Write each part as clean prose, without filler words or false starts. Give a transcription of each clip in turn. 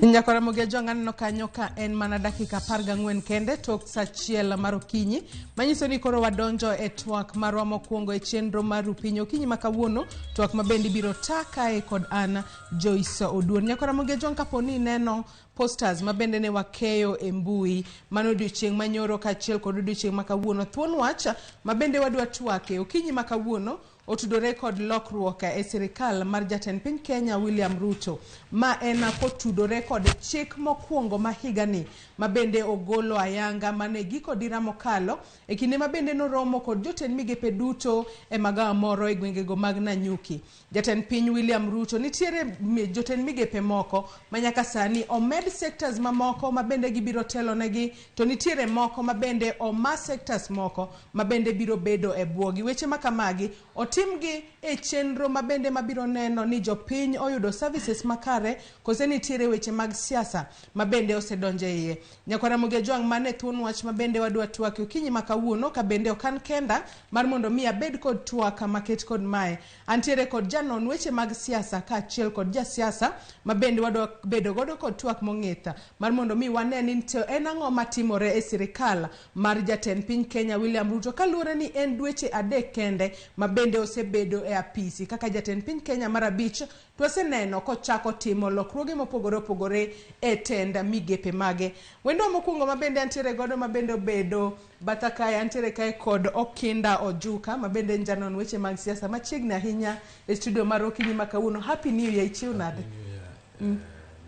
Nyakora Mogejwang' aneno kanyo ka en mana dakika 14 kende tok sa 1 mar okinyi, manyiso ni koro wadonjo e twak marwa mokwongo e chenro mar Rupiny okinyi ma kawuono, twak ma bende ibiro ta kae kod an Joyce Oduor. Nyakora Mogejwang', kapo ni ineno posters ma bende ne wakeyo e mbui mano odiochieng' manyoro kaachiel kod odiochieng' ma kawuono, thuon wach ma bende wadwa twake okinyi ma kawuono otudore kod lokruok e sirikal mar jatend piny Kenya William Ruto, ma en kotudore kod chik mokwongo ma higani ma bende ogolo ayanga mane giko dira mokalo e kinde ma bende noromo kod jotend migepe duto e magawa moro e gwengego mag Nanyuki. Jatend piny William Ruto nitiere jotend migepe moko ma nyaka sani omed sectors mamoko ma bende gibiro telonegi, to nitiere moko ma bende oma sectors moko ma bende biro bedo e bwogi. Weche ma kamagi otimgi e chenro ma bende mabiro neno ni jopiny oyudo services makare, kose nitiere weche mag siasa ma bende osedonjo e iye. Nyakwara Ramogi Ajwang', mane thuon wach ma bende wadwa twak okinyi ma kawuono, ka bende ok an kenda mar mondo mi abed kod twak maket kod mae. Antiere kod janon weche mag siasa kaachiel kod jasiasa ma bende wadwa bedo godo kod twak mong'ith mar mondo mi wane ni to en ang'o matimore e sirikal mar jatend piny Kenya William Ruto, kaluwore ni en dweche 3 kende ma bende osebedo e apisi kaka jatend piny Kenya mar 5, to waseneno kochako timo lokruoge mopogore opogore e tend migepe mage. Wendo mokwongo ma bende antiere godo ma bende obedo batha kae, antiere kae kod Okinda Ojuka ma bende en janon weche mag siasa machiegni ahinya e studio mar okinyi ma kawuono. Happy New Year, ichiew nade? Happy New Year,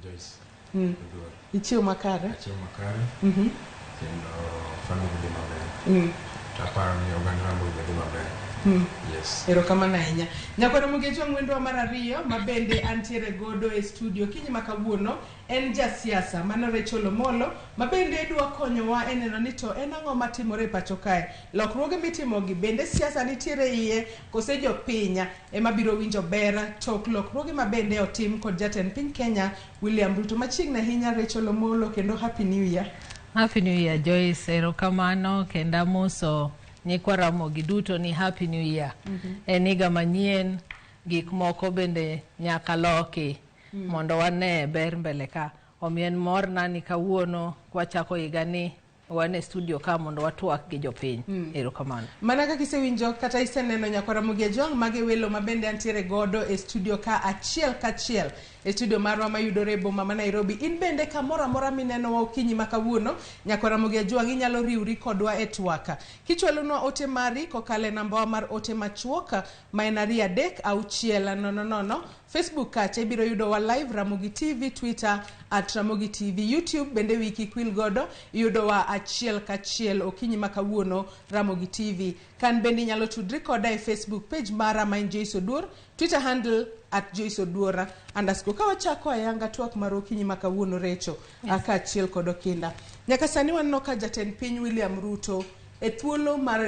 Joyce. Oduor. Ichiew makare? Achiew makare. Kendo family dhi maber. To aparo ni oganda Ramogi be dhi maber. Yes. Erokamano ahinya. Nyakwara Ramogi Ajwang', wendwa mar 2 ma bende antiere godo e studio kinyi ma kawuono en jasiasa mano Rachel Omolo ma bende dwa konyowa e neno ni to en ang'o matimore e pacho kae. Lokruoge mitimogi bende siasa nitiere iye kose jopiny ema biro winjo ber tok lokruoge ma bende otim kod jatend piny Kenya William Ruto. Machiegni ahinya Rachel Omolo, kendo Happy New Year. Happy New Year Joyce, erokamano kendo amoso nyikwa Ramogi duto ni Happy New Year. En higa manyien, gik moko bende nyaka loki mondo wane ber mbele ka. Omiyo en morna ni kawuono kwachako higa ni wan e studio ka mondo watwak gi jopiny. Erokamano. Mana kaka isewinjo kata iseneno nyakwara Ramogi Ajwang', mage welo ma bende antiere godo e studio ka achiel kachiel e studio marwa mayudore e boma ma Nairobi. In bende kamoro amora minenowa okinyi ma kawuono, nyakwara Ramogi Ajwang', inyalo riwri kodwa e twak. Kichwalonwa ote mari kokalo e nambawa mar ote machuok ma en 2 3 6 0 0. Facebook kacha ibiro yudowa live Ramogi TV, Twitter at Ramogi TV, YouTube bende wiki kwil godo iyudowa achiel kachiel okinyi ma kawuono Ramogi TV. Kan bende inyalo tudri koda e Facebook page mara ma en Joyce Oduor, Twitter handle at Joyce Oduor underscore. Ka wachako ayanga twak mar okinyi ma kawuono Recho, yes, kaachiel kod Okinda. Nyaka sani waneno ka jatend piny William Ruto e thuolo mar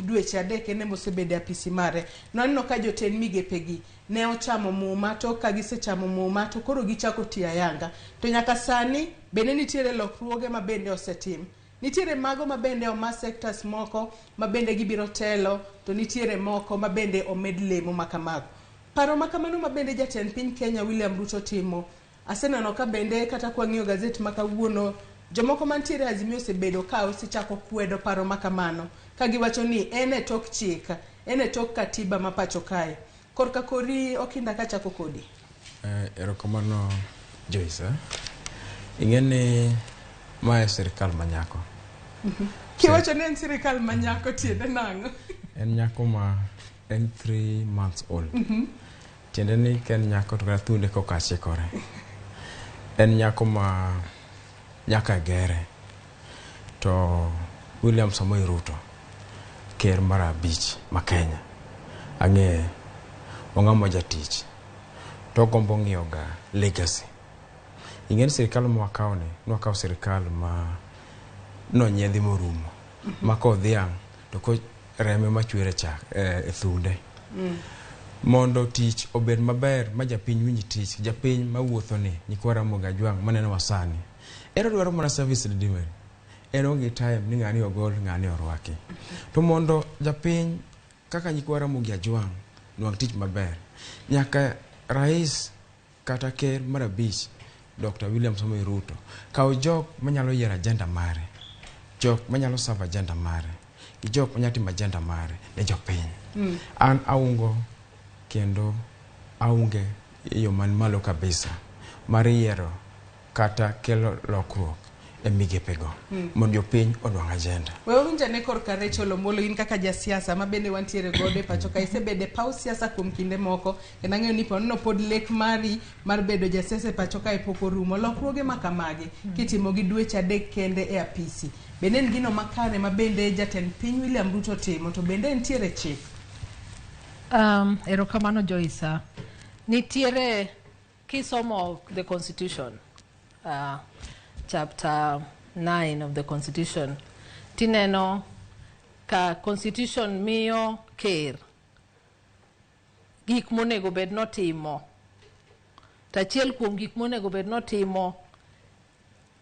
dweche 3 ene mosebedo e apisi mare. Nwaneno ka jotend migepegi ne ochamo muma, to ka gisechamo muma to koro gichako tiyo ayanga. To nyaka sani bende nitiere lokruoge ma bende osetim. Nitiere mago ma bende oma sectors moko ma bende gibiro telo, to nitiere moko ma bende omed lemo ma kamago. Paro ma kamano ma bende jatend piny Kenya William Ruto timo, aseneno ka bende kata kwang'iyo gazet ma kawuono, jomoko mantiere Azimio osebedo ka osechako kwedo paro ma kamano, ka giwacho ni en e tok chik, en e tok katiba ma pacho kae. Korka kori Okinda kachako kodi. Erokamano Joyce. Ing'e ni mae sirikal ma nyako. Kiwacho ni en sirikal ma nyako tiende nang'o? En nyako ma en 3 months old. Tiende ni ka en nyako to kata thunde koka chikore. En nyako ma nyaka gere. To William Samoei Ruto, ker mar 5 ma Kenya, ang'eye, ong'ama jatich, to ogombo ng'iyo ga legacy. Ing'e ni sirikal ma wakawo ni, nwakawo sirikal ma nonyiedhi morumo. Ma kodhiang' to ko reme machwer e chak, e thunde. Mondo tich obed maber ma japiny winj tich, japiny mawuotho ni, nyikwa Ramogi Ajwang' manenowa sani. En odwaro mana service delivery. En onge time ni ng'ani ogol, ng'ani orwaki. To mondo japiny kaka nyikwa Ramogi Ajwang' nwang' tich maber, nyaka rais kata ker mar 5 Dr. William Samoei Ruto kaw jok manyalo yiero agenda mare, jok manyalo serve agenda mare, gi jok manyalo timo agenda mare ne jopiny. An aungo kendo aunge e yo man malo kabisa mar yiero kata kelo lokruok e migepego mondo jopiny onwang' agenda. We wawinj ane korka Rachel Omolo, in kaka jasiasa ma bende wantiere godo e pacho ka, isebedo e paw siasa kuom kinde moko, kendo ang'eyo ni ponono pod lek mari mar bedo jasiasa e pacho kae pok orumo. Lokruoge ma kamagi kitimo gi dweche 3 kende e apisi, bende en gino makare ma bende jatend piny William Ruto timo, to bende entiere chik? Erokamano Joyce. Nitiere kisomo the constitution, chapter 9 of the constitution, tineno ka constitution miyo ker gik monego bed notimo. To achiel kuom gik monego bed notimo,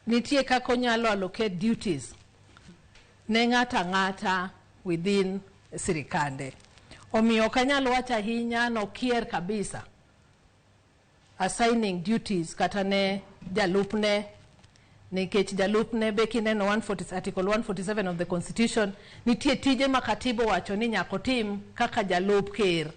nitie kaka onyalo allocate duties ne ng'ato ang'ata within sirikande. Omiyo ok anyal wacho ahinya nokier kabisa assigning duties kata ne jalupne, nikech jalupne be kineno 140, article 147 of the constitution, nitie tije ma katiba owacho ni nyaka otim kaka jalup ker.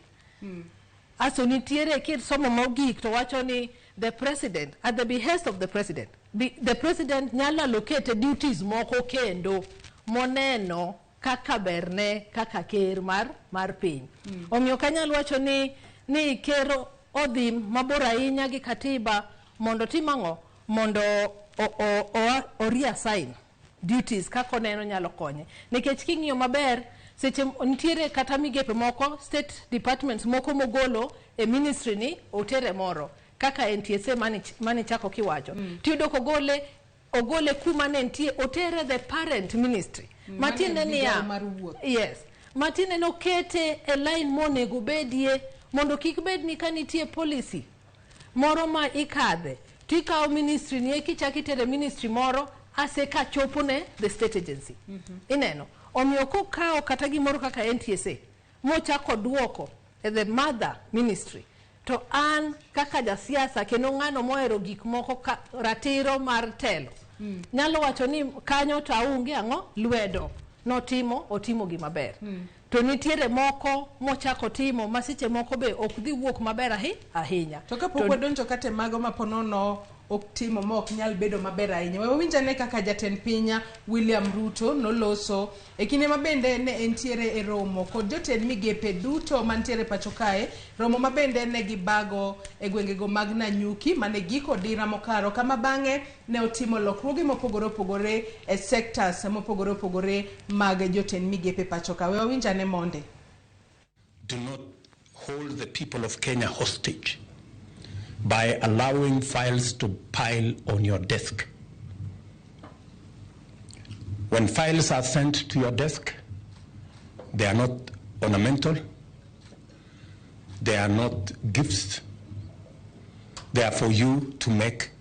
Aso nitiere kisomo mogik to wacho ni the president, at the behest of the president, the president nyalo allocate duties moko kendo moneno kaka berne kaka ker mar piny. Omiyo ok anyal wacho ni ker odhi mabor ahinya gi katiba mondo otim ang'o? Mondo o reassign duties kaka oneno nyalo konye. Nikech king'iyo maber, seche nitiere kata migepe moko, state departments moko mogolo e ministry ni otere moro, kaka NTSA mane chako kiwacho. Tiyudo kogole, ogole kuma ne nitie, otere the parent ministry. Matiende mano en niya, migawo mar wuoth. Yes. Matiende nokete e line monego bedie, mondo kik bed ni ka nitie policy moro ma ikadhe, tikawo ministry ni eki chako itere ministry moro, ase ka chopo ne the state agency. Ineno? Omiyo kokawo kata gimoro kaka NTSA, mochako duoko e the mother ministry, to an kaka jasiasa kendo ng'ano mohero gik moko ka, ratiro mar telo, nyalo wacho ni kanyo to aonge ang'o lwedo notimo otimo gima ber. To nitiere moko mochako timo ma seche moko be ok dhi wuok maber ahinya. To kapok wadonjo kata e mago ma ponono ok timo ma ok nyal bedo maber ahinya, we wawinj ane kaka jatend piny William Ruto noloso e kinde ma bende ne entiere e romo kod jotend migepe duto mantiere pacho kae, romo ma bende ne gibago e gwengego mag Nanyuki mane giko dira mokaro, kama bang'e ne otimo lokruoge mopogore opogore e sectors mopogore opogore mag jotend migepe pacho ka. We wawinj ane monde. Do not hold the people of Kenya hostage by allowing files to pile on your desk. When files are sent to your desk, they are not ornamental, they are not gifts, they are for you to make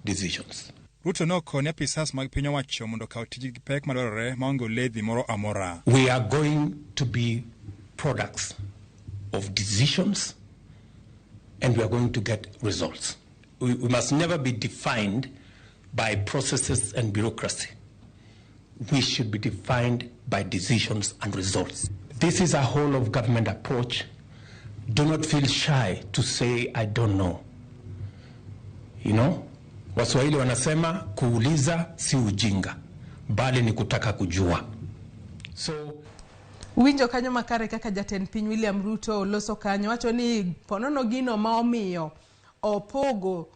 decisions. Ruto nokone apisas mag piny owacho mondo okaw tijgi gi pek madwarore maonge oledhi moro amora. We are going to be products of decisions and we are going to get results. We must never be defined by processes and bureaucracy. We should be defined by decisions and results. This is a whole of government approach. Do not feel shy to say, I don't know. You know? Waswahili wanasema kuuliza si ujinga, bali ni kutaka kujua. So Winjo kanyo makare kaka jatend piny William Ruto loso kanyo, wacho ni ponono gino ma omiyo opogo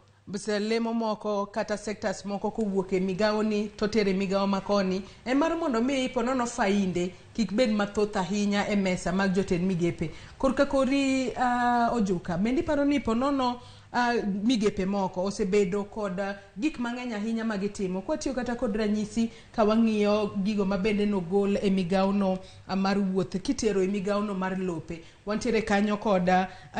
lemo moko kata sectors moko kowuok e migawo ni to tere migawo makoni en mar mondo mi ponono fainde kik bed mathoth ahinya e mesa mag jotend migepe. Korka kori Ojuka, bende iparo ni ponono migepe moko osebedo kod gik mang'eny ahinya ma gitimo kwatiyo kata kod ranyisi ka wang'iyo gigo ma bende nogol e migawono mar wuoth kitero e migawono mar lope, wantiere kanyo kod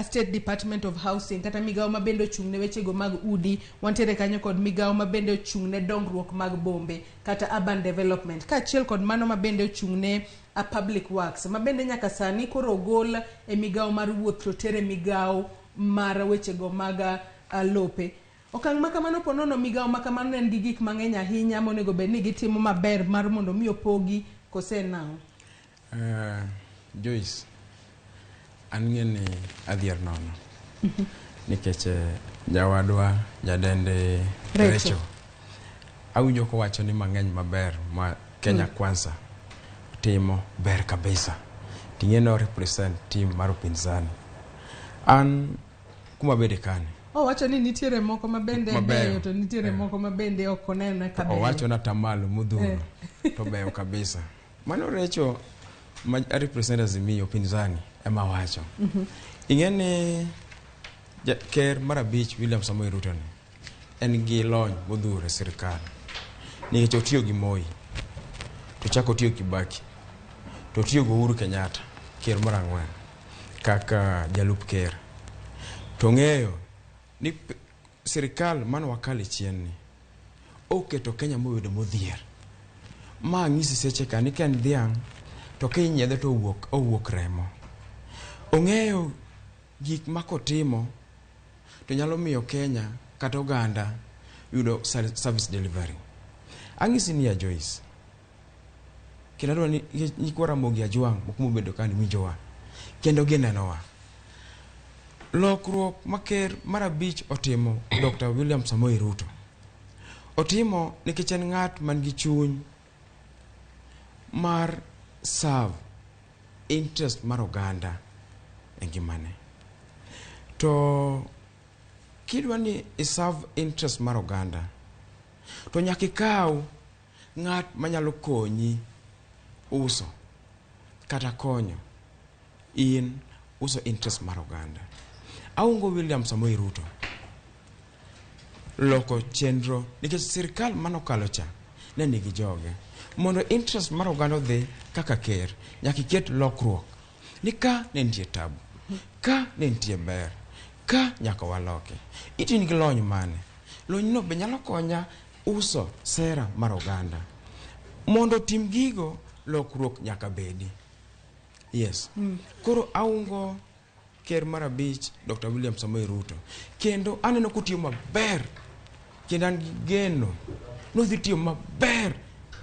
State Department of Housing kata migawo ma bende ochung' ne wechego mag udi, wantiere kanyo kod migawo ma bende ochung' ne dongruok mag bombe kata urban development, kaachiel kod mano ma bende ochung' ne public works ma bende nyaka sani koro ogol e migawo mar wuoth to ter e migawo mar wechego mag lope. Okang' ma kamano po nono migawo ma kamano ne en gi gik mang'eny ahinya monego bed ni gitimo maber mar mondo mi opogi kose nang'o? Joyce, an ng'e ni adhier nono nikech nyawadwa nyadendi Recho. Recho awinjo kowacho ni mang'eny maber ma Kenya Kwanza timo ber kabisa ting'e no represent team mar upinzani an kuma bede kani. Owacho ni nitiere moko ma bende Mabeyo. beyo to nitiere moko ma bende ok oneno ka beyo. Owacho na tamalo modhuro to beyo kabisa. Mano Recho ma represent Azimio upinzani ema wacho. Ing'e ni ker mar abich William Samoei Ruto ni en gi lony modhuro e sirikal nikech otiyo gi Moi to chako otiyo Kibaki to otiyo gi Uhuru Kenyatta ker mar ang'wen kaka jalup ker to ng'eyo ni sirikal mane wakale chien ni oketo Kenya mobedo modhier. Ma ng'isi seche ka ni ka en dhiang' to kinyiedhe to owuok remo. Ong'eyo gik ma kotimo to nyalo miyo Kenya kata oganda yudo service delivery. Ang'isi niya Joyce, kendo adwa ni nyikwa Ramogi Ajwang' moko mobedo ka ni winjowa kendo ginenowa. Lokruok ma ker mar abich otimo Dr. William Samoei Ruto otimo nikech en ng'at man gi chuny mar serve interest mar oganda e ngimane. To kidwa ni i serve interest mar oganda to nyaka ikaw ng'at manyalo konyi uso kata konyo in uso interest mar oganda. Aungo William Samoei Ruto loko chenro nikech sirikal manokalo cha ne nigi joge. Mondo interest mar oganda odhi kaka ker, nyaka iket lokruok ni ka ne nitie tabu, ka ne nitie ber, ka nyaka waloki. Itin gi lony mane? Lony no be nyalo konya uso sera mar oganda. Mondo tim gigo, lokruok nyaka bedi. Yes. Koro aungo ker mar abich Dr. William Samoei Ruto kendo aneno kotiyo maber kendo an gi geno nodhi tiyo maber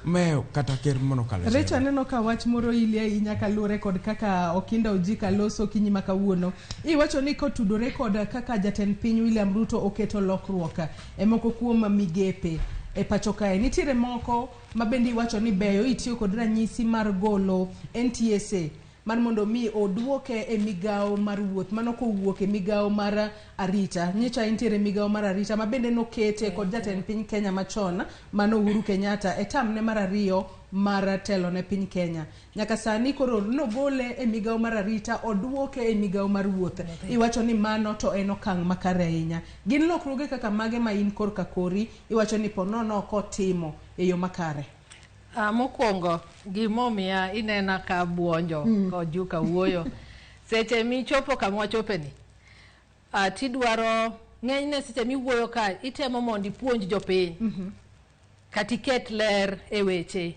meyo kata ker manokalo Recho chien. aneno ka wach moro ili ahinya kaluwore kod kaka Okinda Ojika loso okinyi ma kawuono. Iwacho ni kotudore kod kaka jatend piny William Ruto oketo lokruok e moko kuom migepe e pacho kae. Nitiere moko ma bende iwacho ni beyo itiyo kod ranyisi mar golo NTSA mar mondo mi oduoke e migawo mar wuoth mano kowuok e migawo mar arita. Nyicha entiere migawo mar arita ma bende nokete kod jatend piny Kenya machon mano Uhuru Kenyatta e tamne mar ariyo mar telo ne piny Kenya. Nyaka sani koro nogole e migawo mar arita oduoke e migawo mar wuoth. Iwacho ni mano to en okang' makare ahinya. Gin lokruoge kaka mage ma in korka kori iwacho ni ponono ok otimo e yo makare? Mokwongo gimomiya inena ka buonjo kod Juka wuoyo seche michopo kama wachopeni tidwaro ng'enyne seche miwuoyo ka itemo mondo ipuonj jopiny kata iket ler e weche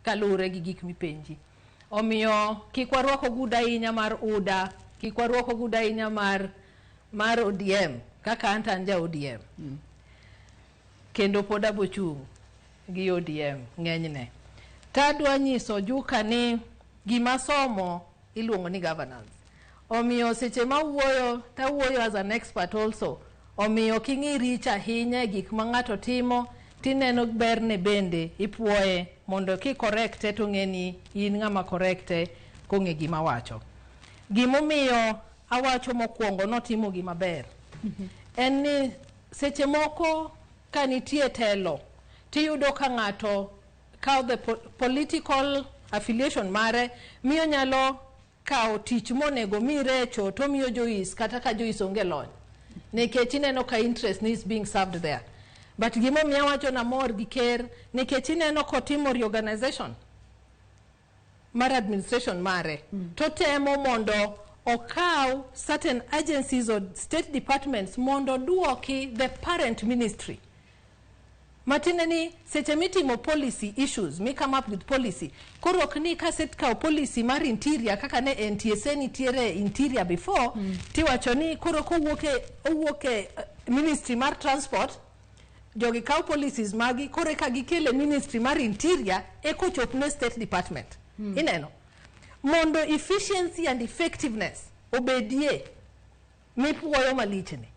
kaluwore gi gik mipenji. Omiyo kik warwak ogudu ahinya mar UDA, kik warwak ogudu ahinya mar ODM kaka an to an ja ODM. Kendo pod abochung' gi ODM ng'enyne. Tadwa nyiso Juka ni gima somo iluongo ni governance. Omiyo seche mawuoyo tawuoyo as an expert also. Omiyo king'i rich ahinya e gik ma ng'ato timo tineno berne bende ipuoye mondo ki correcte to ng'e ni in ng'ama correcte kong'e gima wacho. Gimomiyo awacho mokwongo notimo gima ber en ni seche moko ka nitie telo tiyudo ka ng'ato kawo the political affiliation mare miyo nyalo kawo tich monego mi Recho to miyo Joyce kata ka Joyce onge lony nikech ineno ka interest ni is being served there. But gimomiyo awacho namor gi ker nikech ineno kotimo reorganization mar administration mare to temo mondo okaw certain agencies or state departments mondo duoki the parent ministry. Matiende ni seche mitimo policy issues, mi come up with policy. Koro ok ni kaset kawo policy mar interior kaka ne NTSA nitiere interior before, tiwacho ni koro kowuok e owuok e Ministry mar Transport, jogi kawo policies magi koro eka gikele Ministry mar Interior eka ochop ne State Department. Ineno? Mondo efficiency and effectiveness obedie mipuoyo malichni.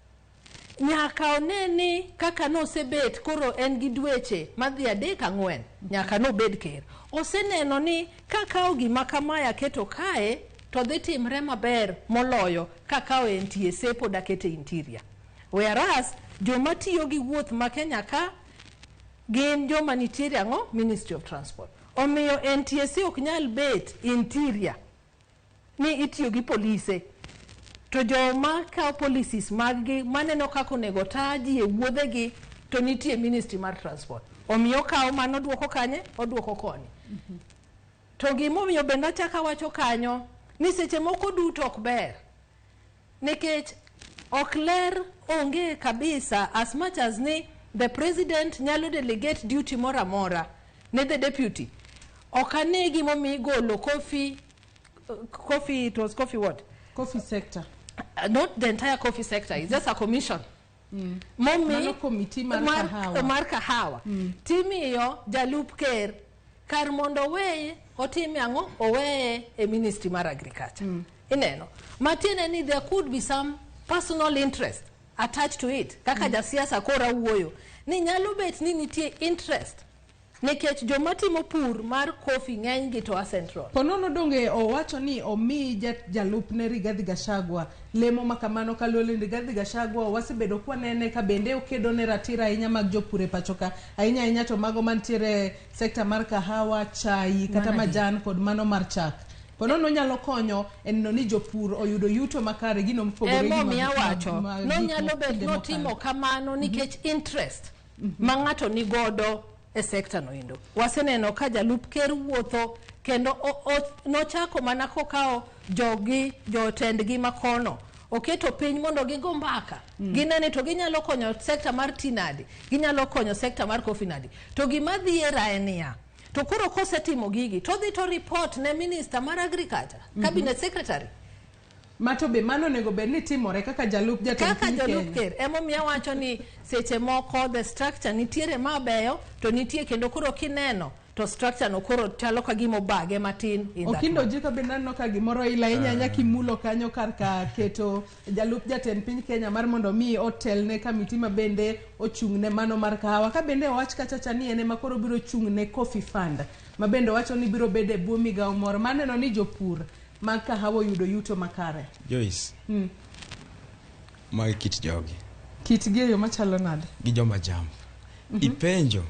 Nyaka one ni kaka nosebet koro en gi dweche madhi 3 4 nyaka nobed ker. Oseneno ni kakawo gima kamae aketo kae to dhi timre maber moloyo kakawo NTSA pod akete Interior. Whereas joma tiyo gi wuoth ma Kenya ka gin joma nitiere ang'o? Ministry of Transport. Omiyo NTSA ok nyal bet Interior ni itiyo gi polise to joma kawo policies mag gi maneno kaka onego ta ji e wuodhegi to nitie Ministry mar Transport. Omiyo okawo mano oduoko kanye? Oduoko koni. To gimomiyo bende achako awacho kanyo ni seche moko duto ok ber nikech ok ler onge kabisa as much as ni the president nyalo delegate duty moro amora ne the deputy. Ok ane gimomiyo igolo coffee, coffee, it was coffee what? Coffee sector. Not the entire coffee sector, it's just a commission. Momi Mano committee mar kahawa. Mar kahawa. Timiyo jalup ker kar mondo oweye otime ang'o? Oweye e Ministry mar Agriculture. Ineno? Matiende ni there could be some personal interest attached to it. Kaka jasiasa kora wuoyo. Ni nyalo bet ni nitie interest nikech joma timo pur mar coffee ng'eny gi to a Central. Ponono donge owacho ni omi jalupne Rigathi Gachagua lemo ma kamano kaluwore ni Rigathi Gachagua wasebedo kwanene ka bende okedo ne ratiro ahinya mag jopur e pacho ka, ahinya ahinya to mago mantiere sekta mar kahawa, chai kata majan kod mano mar chak. Ponono nyalo konyo e neno ni jopur oyudo yuto makare gino mopogore gi Emomiyo awacho ma gik nonyalo bet kinde notimo mokalo. kamano nikech interest ma ng'ato ni godo e sekta no endo. Waseneno ka jalup ker wuotho kendo nochako mana kokawo jogi jotendgi makono oketo piny mondo gigo mbaka. Ginene to ginyalo konyo sekta mar tea nadi, ginyalo konyo sekta mar coffee nadi. To gima dhiera en niya, to koro kosetimo gigi to odhi to report ne minister mar agriculture, cabinet secretary. Mato be mano onego bed ni timore kaka jalup jatend kaka piny jalup Kenya. ker. Emomiyo awacho ni seche moko the structure nitiere mabeyo to nitie kendo koro kineno to structure no koro chalo ka gima obage matin in that Okindo manner. Jiko bende aneno ka gimoro ila ahinya ahinya kimulo kanyo kar ka keto jalup jatend piny Kenya mar mondo mi otelne kamiti ma bende ochung' ne mano mar kahawa. Ka bende owach kacha cha ni en ema koro biro chung' ne Coffee Fund ma bende owacho ni biro bedo e bwo migawo moro maneno ni jopur mag kahawa oyudo yuto makare. Joyce, magi kit jogi. Kitgi e yo machalo nade? Gi joma jam. Ipenjo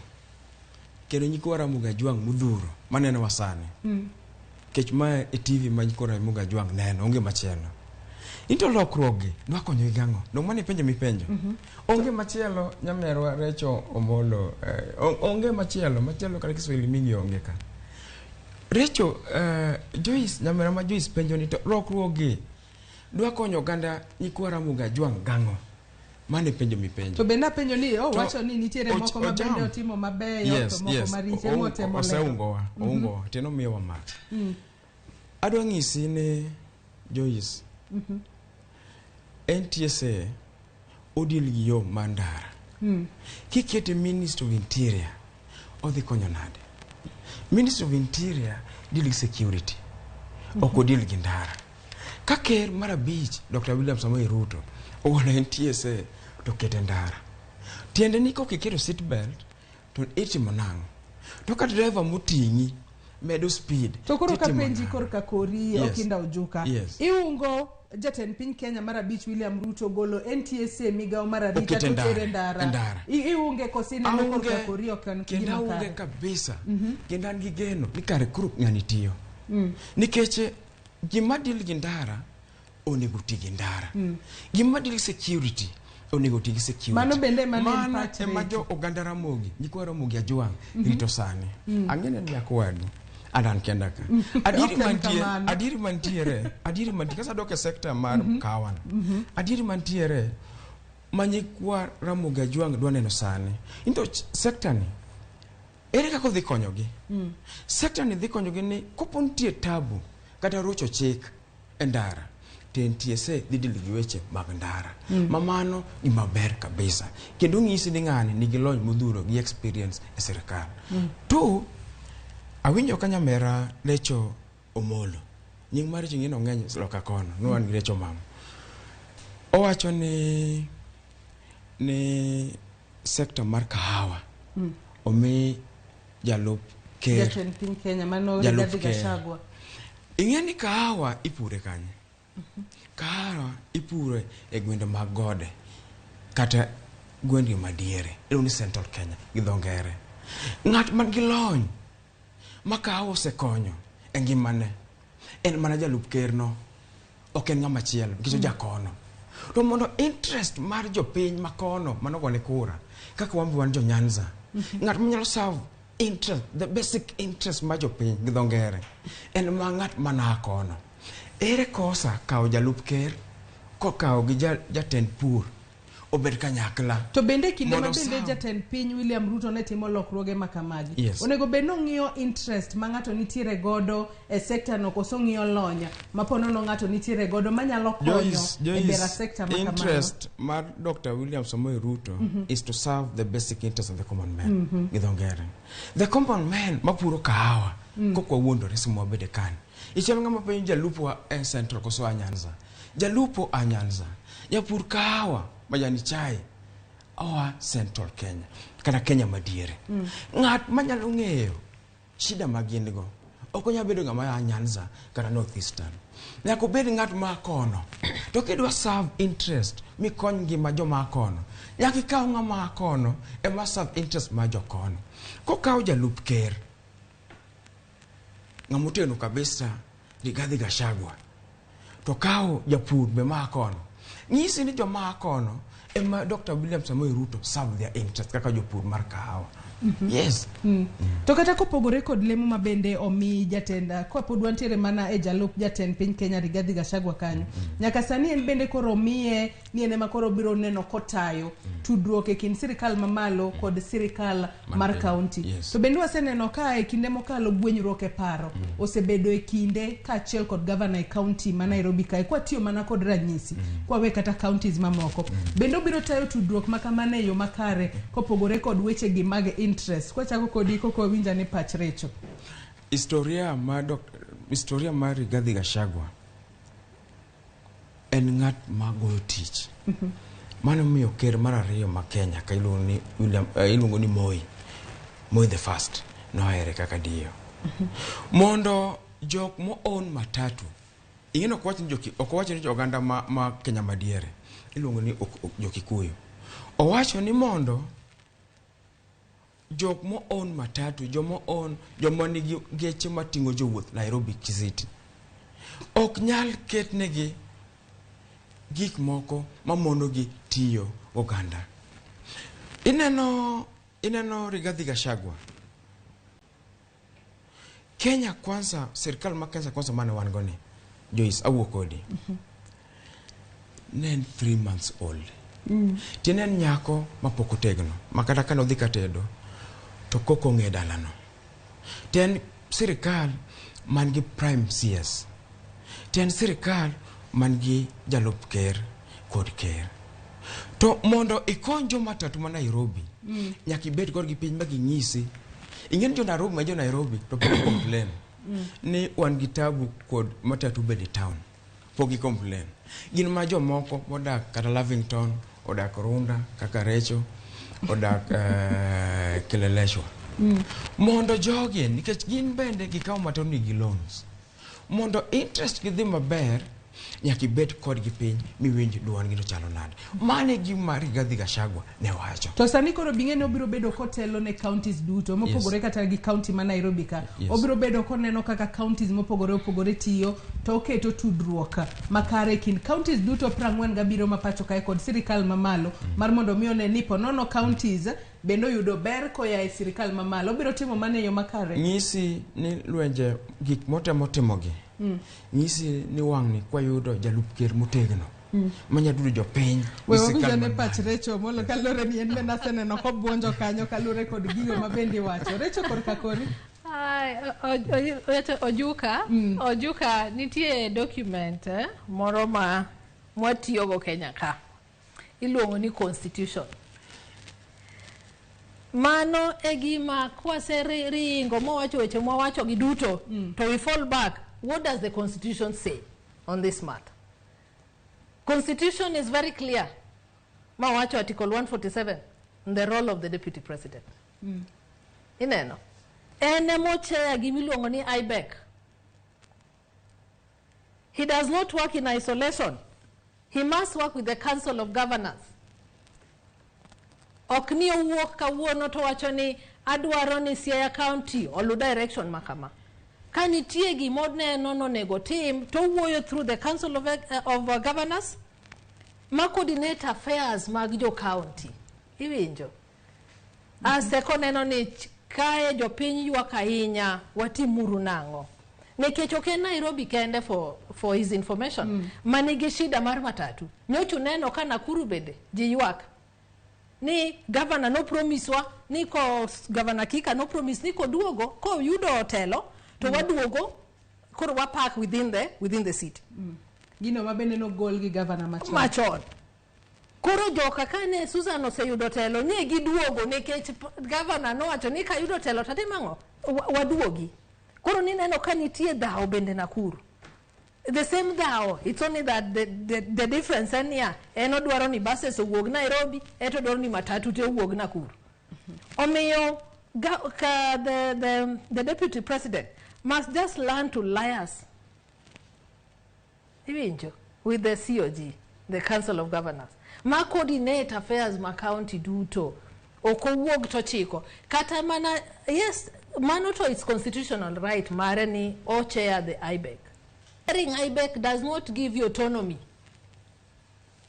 kendo nyikwa Ramogi Ajwang' modhuro manenowa sani. Nikech mae e TV ma nyikwa Ramogi Ajwang' neno, onge machielo. Into lokruok gi dwa konyogi gang'o? Dong' mano ipenjo mipenjo. Onge machielo nyamerwa Recho Omolo, onge machielo, machielo kata Kiswahili mingi onge ka. Recho, Joyce, nyamera ma Joyce penjo ni to lokruok gi dwa konyo oganda nyikwa Ramogi Ajwang' gang'o? Mano e penjo mipenjo. To bende apenjo ni owacho ni nitiere moko ma bende otimo mabeyo to moko maricho emotemo lero. Oseungowa, oungowa, tiende omiyowa mach. Adwa ng'isi ni Joyce, NTSA odil gi yo mar ndara. Kikete Minister of Interior, odhi konyo nade? Minister of Interior deal gi security, ok odil gi ndara. Ka ker mar abich Dr. William Samoei Ruto ogolo NTSA to kete ndara. Tiende ni kok iketo seat belt to itimo nang'o? To ka driver moting'i medo speed To koro titimo kapenji nang'o? korka kori Okinda Ojuka. Iungo jatend piny Kenya mar abich William Ruto golo NTSA migawo mar arita Okete to ndara, tere ndara. ndara. Iunge koso ineno Aunge, korka kori ok en kendo gima aunge kare? kabisa. Kendo an gi geno ni kare koro ng'ani tiyo. Nikech gima deal gi ndara onego ti gi ndara. Gima deal gi security onego ti gi security. Mano bende ema ne en Mano pach ema Recho. jo oganda Ramogi, nyikwa Ramogi Ajwang' rito sani. Ang'e ni en nyakwadu. An an kenda ka. Adieri Ok en mantie, kamano. adieri mantiere, adieri mantie, kasa dok e sekta mar kahawa no. Adieri mantiere ma nyikwa Ramogi Ajwang' dwa neno sani. Into sekta ni ere kaka odhi konyogi? Sekta ni dhi konyogi ni kopo nitie tabu kata rocho chik e ndara. To NTSA dhi deal gi weche mag ndara. Ma mano gima ber kabisa. Kendo ng'isi ni ng'ani nigi lony modhuro gi experience e sirkal. Two, awinjo ka nyamera Lecho Omolo. Nying mar Recho ing'e ng'eny loka kono. Ne wan gi Recho mama. Owacho ni sector mar kahawa omi jalup ker. Jatend piny Kenya mano Jalup Rigathi ker. Gachagua. Ing'e ni kahawa ipure kanye? Kahawa ipure e gwenge mag gode kata gwenge madiere iluongo ni Central Kenya gi dho ngere. Ng'at man gi lony ma kahawa osekonyo e ngimane en mana jalup ker no, ok en ng'ama chielo nikech ojakono. To mondo interest mar jopiny makono manogone kura kaka wan be wan jo Nyanza, ng'at manyalo serve interest, the basic interest mar jopiny gi dho ngere en ma ng'at mana kono. Ere kosa kawo jalup ker kokawo gi jatend pur obed kanyakla. To bende kinde ma Mondo bende jatend piny William Ruto ne timo lokruoge ma kamagi. Onego bed ni ong'iyo interest ma ng'ato nitiere godo e sector no koso ong'iyo lony ma po nono ng'ato nitiere godo manyalo konyo Joyce, e Joyce, bero sector ma kamano. interest mar Dr. William Samoei Ruto is to serve the basic interest of the common man. Gi dho ngere. The common man mapuro kahawa kok wawuondore sama wabede kan. Ichalo ng'ama penjo jalupo e Central koso a Nyanza. Jalupo a Nyanza. Japur kahawa majani chai oa Central Kenya kata Kenya madiere. Ng'at manyalo ng'eyo shida ma gin go ok onyal bedo ng'ama a Nyanza kata North Eastern. Nyaka obed ng'at ma kono. To kidwa serve interest mikony ngima joma kono, nyaka ikaw ng'ama kono ema serve interest mar jokono. Kokaw jalup ker, ng'ama otegno kabisa Rigathi Gachagua, to kawo japur be maa kono, nyisi ni joma kono ema Dr. William Samoei Ruto serve their interest kaka jopur mar kahawa. Yes. To kata kopogore kod lemo ma bende omi jatend kapod wantiere mana e jalup jatend piny Kenya Rigathi Gachagua kanyo. Nyaka sani en bende koro omiye ni en ema koro biro neno kotayo tudruok e kind sirikal mamalo kod sirikal mar piny. kaunti. To bende waseneno ka e kinde mokalo gwenyruok e paro osebedo e kinde kaachiel kod gavana e kaunti ma Nairobi kae kwatiyo mana kod ranyisi kwawe kata counties mamoko. Bende obiro tayo tudruok ma kamano e yo makare kopogore kod weche gi mag interest. Kwachako kodi koko winja ni pach Recho. Historia mar Rigathi Gachagua en ng'at ma goyo tich. Mano miyo ker mar ariyo ma Kenya ka iluongo ni William, iluongo ni Moi, Moi the first nohere kaka dio. Mondo jok mo own matatu, ing'e ni ok wach ni ok owach ni oganda ma Kenya madiere, iluongo ni jo Kikuyu. Owacho ni mondo jok mo own matatu, joma own, joma nigi geche mating'o jowuoth Nairobi City, ok nyal ketnegi gik moko mamonogi tiyo oganda. Ineno Rigathi Gachagua. Kenya Kwanza, sirkal ma Kenya Kwanza mane wan go ni, Joyce, awuo kodi. Ne en 3 months old. Tiende en nyako mapok otegno, ma kata kane odhi katedo, to koko ong'e dalano. To en sirikal man gi prime CS. To en sirikal man gi jalup ker kod ker. To mondo ikony joma tatu ma Nairobi, nyaka ibed kodgi piny ma ginyisi. Ing'e ni jo Nairobi ma jo Nairobi to pok complain ni wan gi tabu kod matatu bedo e town. Pok gi complain. Gin ma jomoko modak kata Lavington, odak Runda, kaka Recho, odak Kileleshwa. Mondo jogi, nikech gin bende gikawo matatu ni gi loans. Mondo interest gi dhi maber, nyaka ibed kodgi piny miwinj duondgi to chalo nade. Mano e gima Rigathi Gachagua ne wacho. To sani koro bing'e ni obiro bedo kotelo ne counties duto mopogore kata gi county ma Nairobi ka. Obiro bedo koneno kaka counties mopogore opogore tiyo to oketo tudruok makare e kind counties duto 47 ma pacho kae kod sirikal mamalo mar mondo mi one ni ponono counties bende oyudo ber koya e sirikal mamalo. Obiro timo mano e yo makare. Nyisi ni lwenje gik motemo timogi nyisi ni wang'ni kwayudo jalup ker motegno manya dudo jopiny We gi sirkal wawinjo ne man pach malo. Recho Omolo kaluwore ni en bende aseneno kobuonjo kanyo kaluwore kod gigo ma bende iwacho. Recho korka kori. Ai, Ojuka, Ojuka nitie document moro ma mwatiyogo Kenya ka. Iluongo ni constitution. Mano e gima kwaseringo mowacho weche mwawacho gi duto to we fall back. What does the constitution say on this matter? Constitution is very clear. Mawacho Article 147, the role of the deputy president. Ineno. En emochair gimiluongo ni IBEC. He does not work in isolation. He must work with the Council of Governors. Ok ni owuok kawuono to wacho ni adwaro ni Siaya County olu direction makama. Ka nitie gima oneno nonego tim to owuoyo through the Council of Governors ma coordinate affairs mag jo county. Iwinjo? Aste koneno ni kae jopiny ywak ahinya, watimuru nang'o? Nikech ok en Nairobi kende, for his information, manigi shida mar matatu. Nyocha uneno ka Nakuru bende ji ywak ni governor no promise wa ni ko Governor Kika no promise ni koduogo koyudo telo to waduogo koro wapark within the city. Gino ma bende nogol gi gavana machon. Machon. Koro joka kane Susan oseyudo telo ne giduogo nikech gavana nowacho ni kayudo telo tatimo ang'o? Waduogi. Koro nineno ka nitie dhawo bende Nakuru. The same dhawo, it's only that the difference en niya, en odwaro ni buses owuog Nairobi, eto odwaro ni matatu te owuog Nakuru. Omiyo ka the deputy president must just learn to liaise, iwinjo, with the COG, the Council of Governors, ma coordinate affairs ma county duto. Ok owuog to chiko kata mana, yes, mano to its constitutional right mare ni o chair the IBEC. Chairing IBEC does not give you autonomy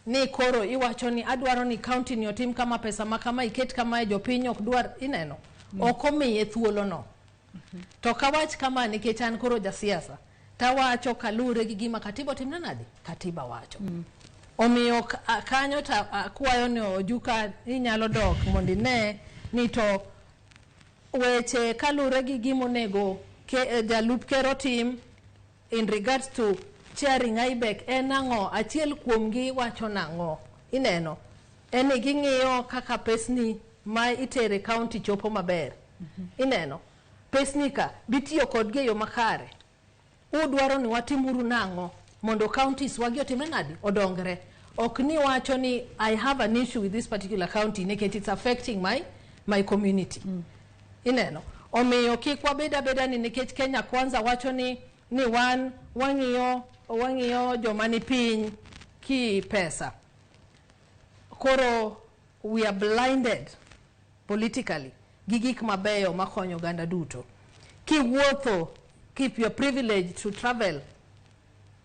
ni koro iwacho ni adwaro ni county ni otim kama, pesa ma kama iket kama, jopiny ok dwar ineno. Ok omiye thuolo no. To kawach kama nikech an koro jasiasa, tawacho kalure gi gima katiba otimne nade, katiba wacho. Omiyo kanyo to akwayo ni Ojuka inyalo dok mondo ine ni to weche kalure gi gimonego jalup ker otim in regards to chairing IBEC en ang'o, achiel kuomgi wacho nang'o. Ineno en ni ging'iyo kaka pesni ma itere county chopo maber. Ineno pesni ka bitiyo kodgi e yo makare, udwaro ni watimuru nang'o mondo counties wagi otimre nadi, odongre. Ok ni wacho ni I have an issue with this particular county nikech it's affecting my community. Ineno, omiyo kik wabed abeda ni nikech Kenya Kwanza wacho ni wan wang'iyo joma ni piny ki pesa, koro we are blinded politically gi gik mabeyo makonyo oganda duto. Kiwuotho, keep your privilege to travel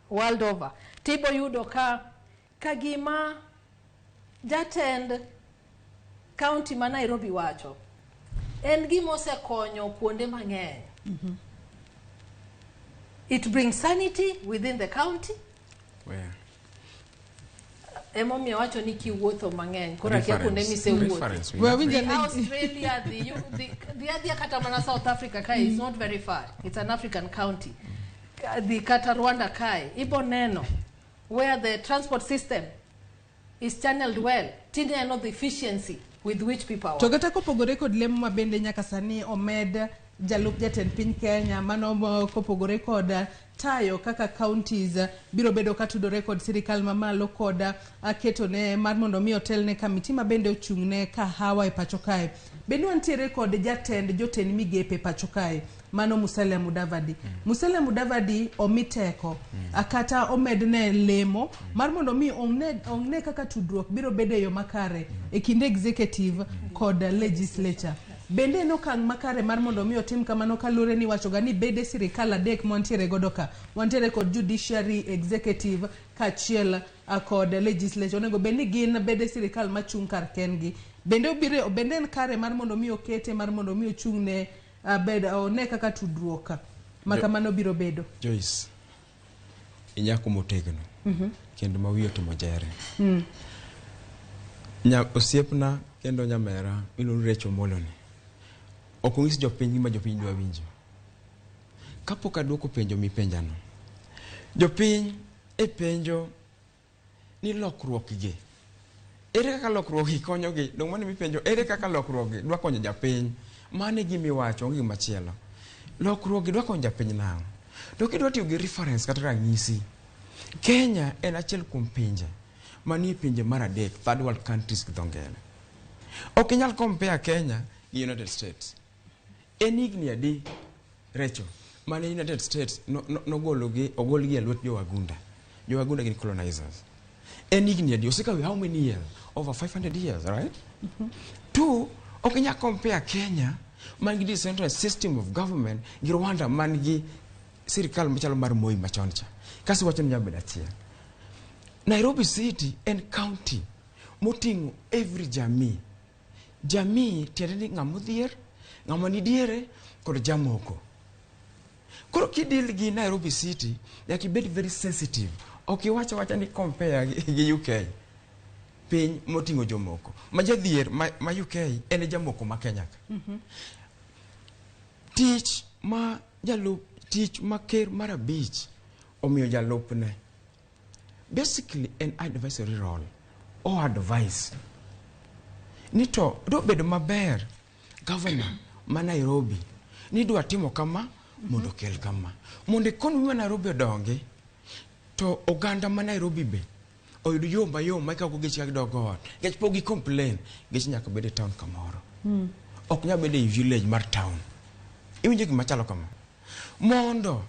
world over, tibo yudo ka gima jatend county ma Nairobi wacho en gima osekonyo kuonde mang'eny. It brings sanity within the county. Where? Emomiyo wacho ni kiwuotho mang'eny koro akia kuonde misewuothe. Reference. We awinjo Dhi Australia, dhi adhiya kata mana South Africa kae, is not very far. It's an African county. Dhi kata Rwanda kae, ibo neno where the transport system is channeled well. Tineno the efficiency with which people are To kata kopogore kod lemo ma bende nyaka sani omed jalup jatend piny Kenya, mano kopogore kod tayo kaka counties biro bedo katudore kod sirikal mamalo kod ketone mar mondo mi otelne kamiti ma bende ochung' ne kahawa e pacho kae. Bende wantiere kod jatend jotend migepe e pacho kae, mano Musalia Mudavadi. Musalia Mudavadi omi teko kata omedne lemo mar mondo mi ong'e kaka tudruok biro bedo e yo makare e kind executive kod legislature. Bende en okang' makare mar mondo mi otim kamano kaluwore ni wachoga ni bede sirikal adek mwantiere godo ka, wantiere kod judiciary, executive kaachiel kod legislature, onego bed ni gin bede sirikal machung' kar kendgi. Bende obiro, bende en kare mar mondo mi okete mar mondo mi ochung' ne bed one kaka tudruok ma kamano biro bedo? Joyce, inyako motegno kendo ma wiye otimo jere. Nya osiepna kendo nyamera miluongo ni Rachel Omolo ni ok onyis jopiny gima jopiny dwa winjo. Kapok aduoko penjo mipenjano, jopiny e penjo ni lokruok gi ere kaka lokruok gi konyogi? Dong' mano mipenjo, ere kaka lokruok gi dwa konyo japiny? Mano e gima iwacho, onge gimachielo. Lokruok gi dwa konyo japiny nang'o? To kidwa tiyo gi reference kata ranyisi, Kenya en achiel kuom pinje manie pinje mar adek, third world countries gi dho ngere. Ok inyal compare Kenya gi United States. En higni adi, Rachel, mane United States nogologi, ogolgi e lwet jowagunda? Jowagunda gin colonizers. En higni adi? Osekawo how many years? Over 500 years, right? Two, ok inyal compare Kenya man gi decentralized system of government gi Rwanda man gi sirikal machalo mar Moi machon cha. Kaso wacho ni nyalo bedo achiel. Nairobi City en county moting'o every jamii. Jamii tiende ni ng'ama odhier, ng'ama ni diere kod jamoko. Koro kidil gi Nairobi City, nyaka ibed very sensitive. Ok iwach awacha ni compare gi UK, piny moting'o jomoko. Ma jadhier ma UK en e jamoko ma Kenya ka. Tich ma jalup tich ma ker mar abich omiyo jalupne basically en advisory role o advice ni to dobedo maber governor ma Nairobi ni dwa timo kama mondo okel kama mondo economy ma Nairobi odongi to oganda ma Nairobi be oyud yo mayom ma ikawo geche ka gidok ot nikech pok gi complain geche nyaka bed e town kamoro. Ok nyal bedo e village mar town. Iwinjo gima chalo kama mondo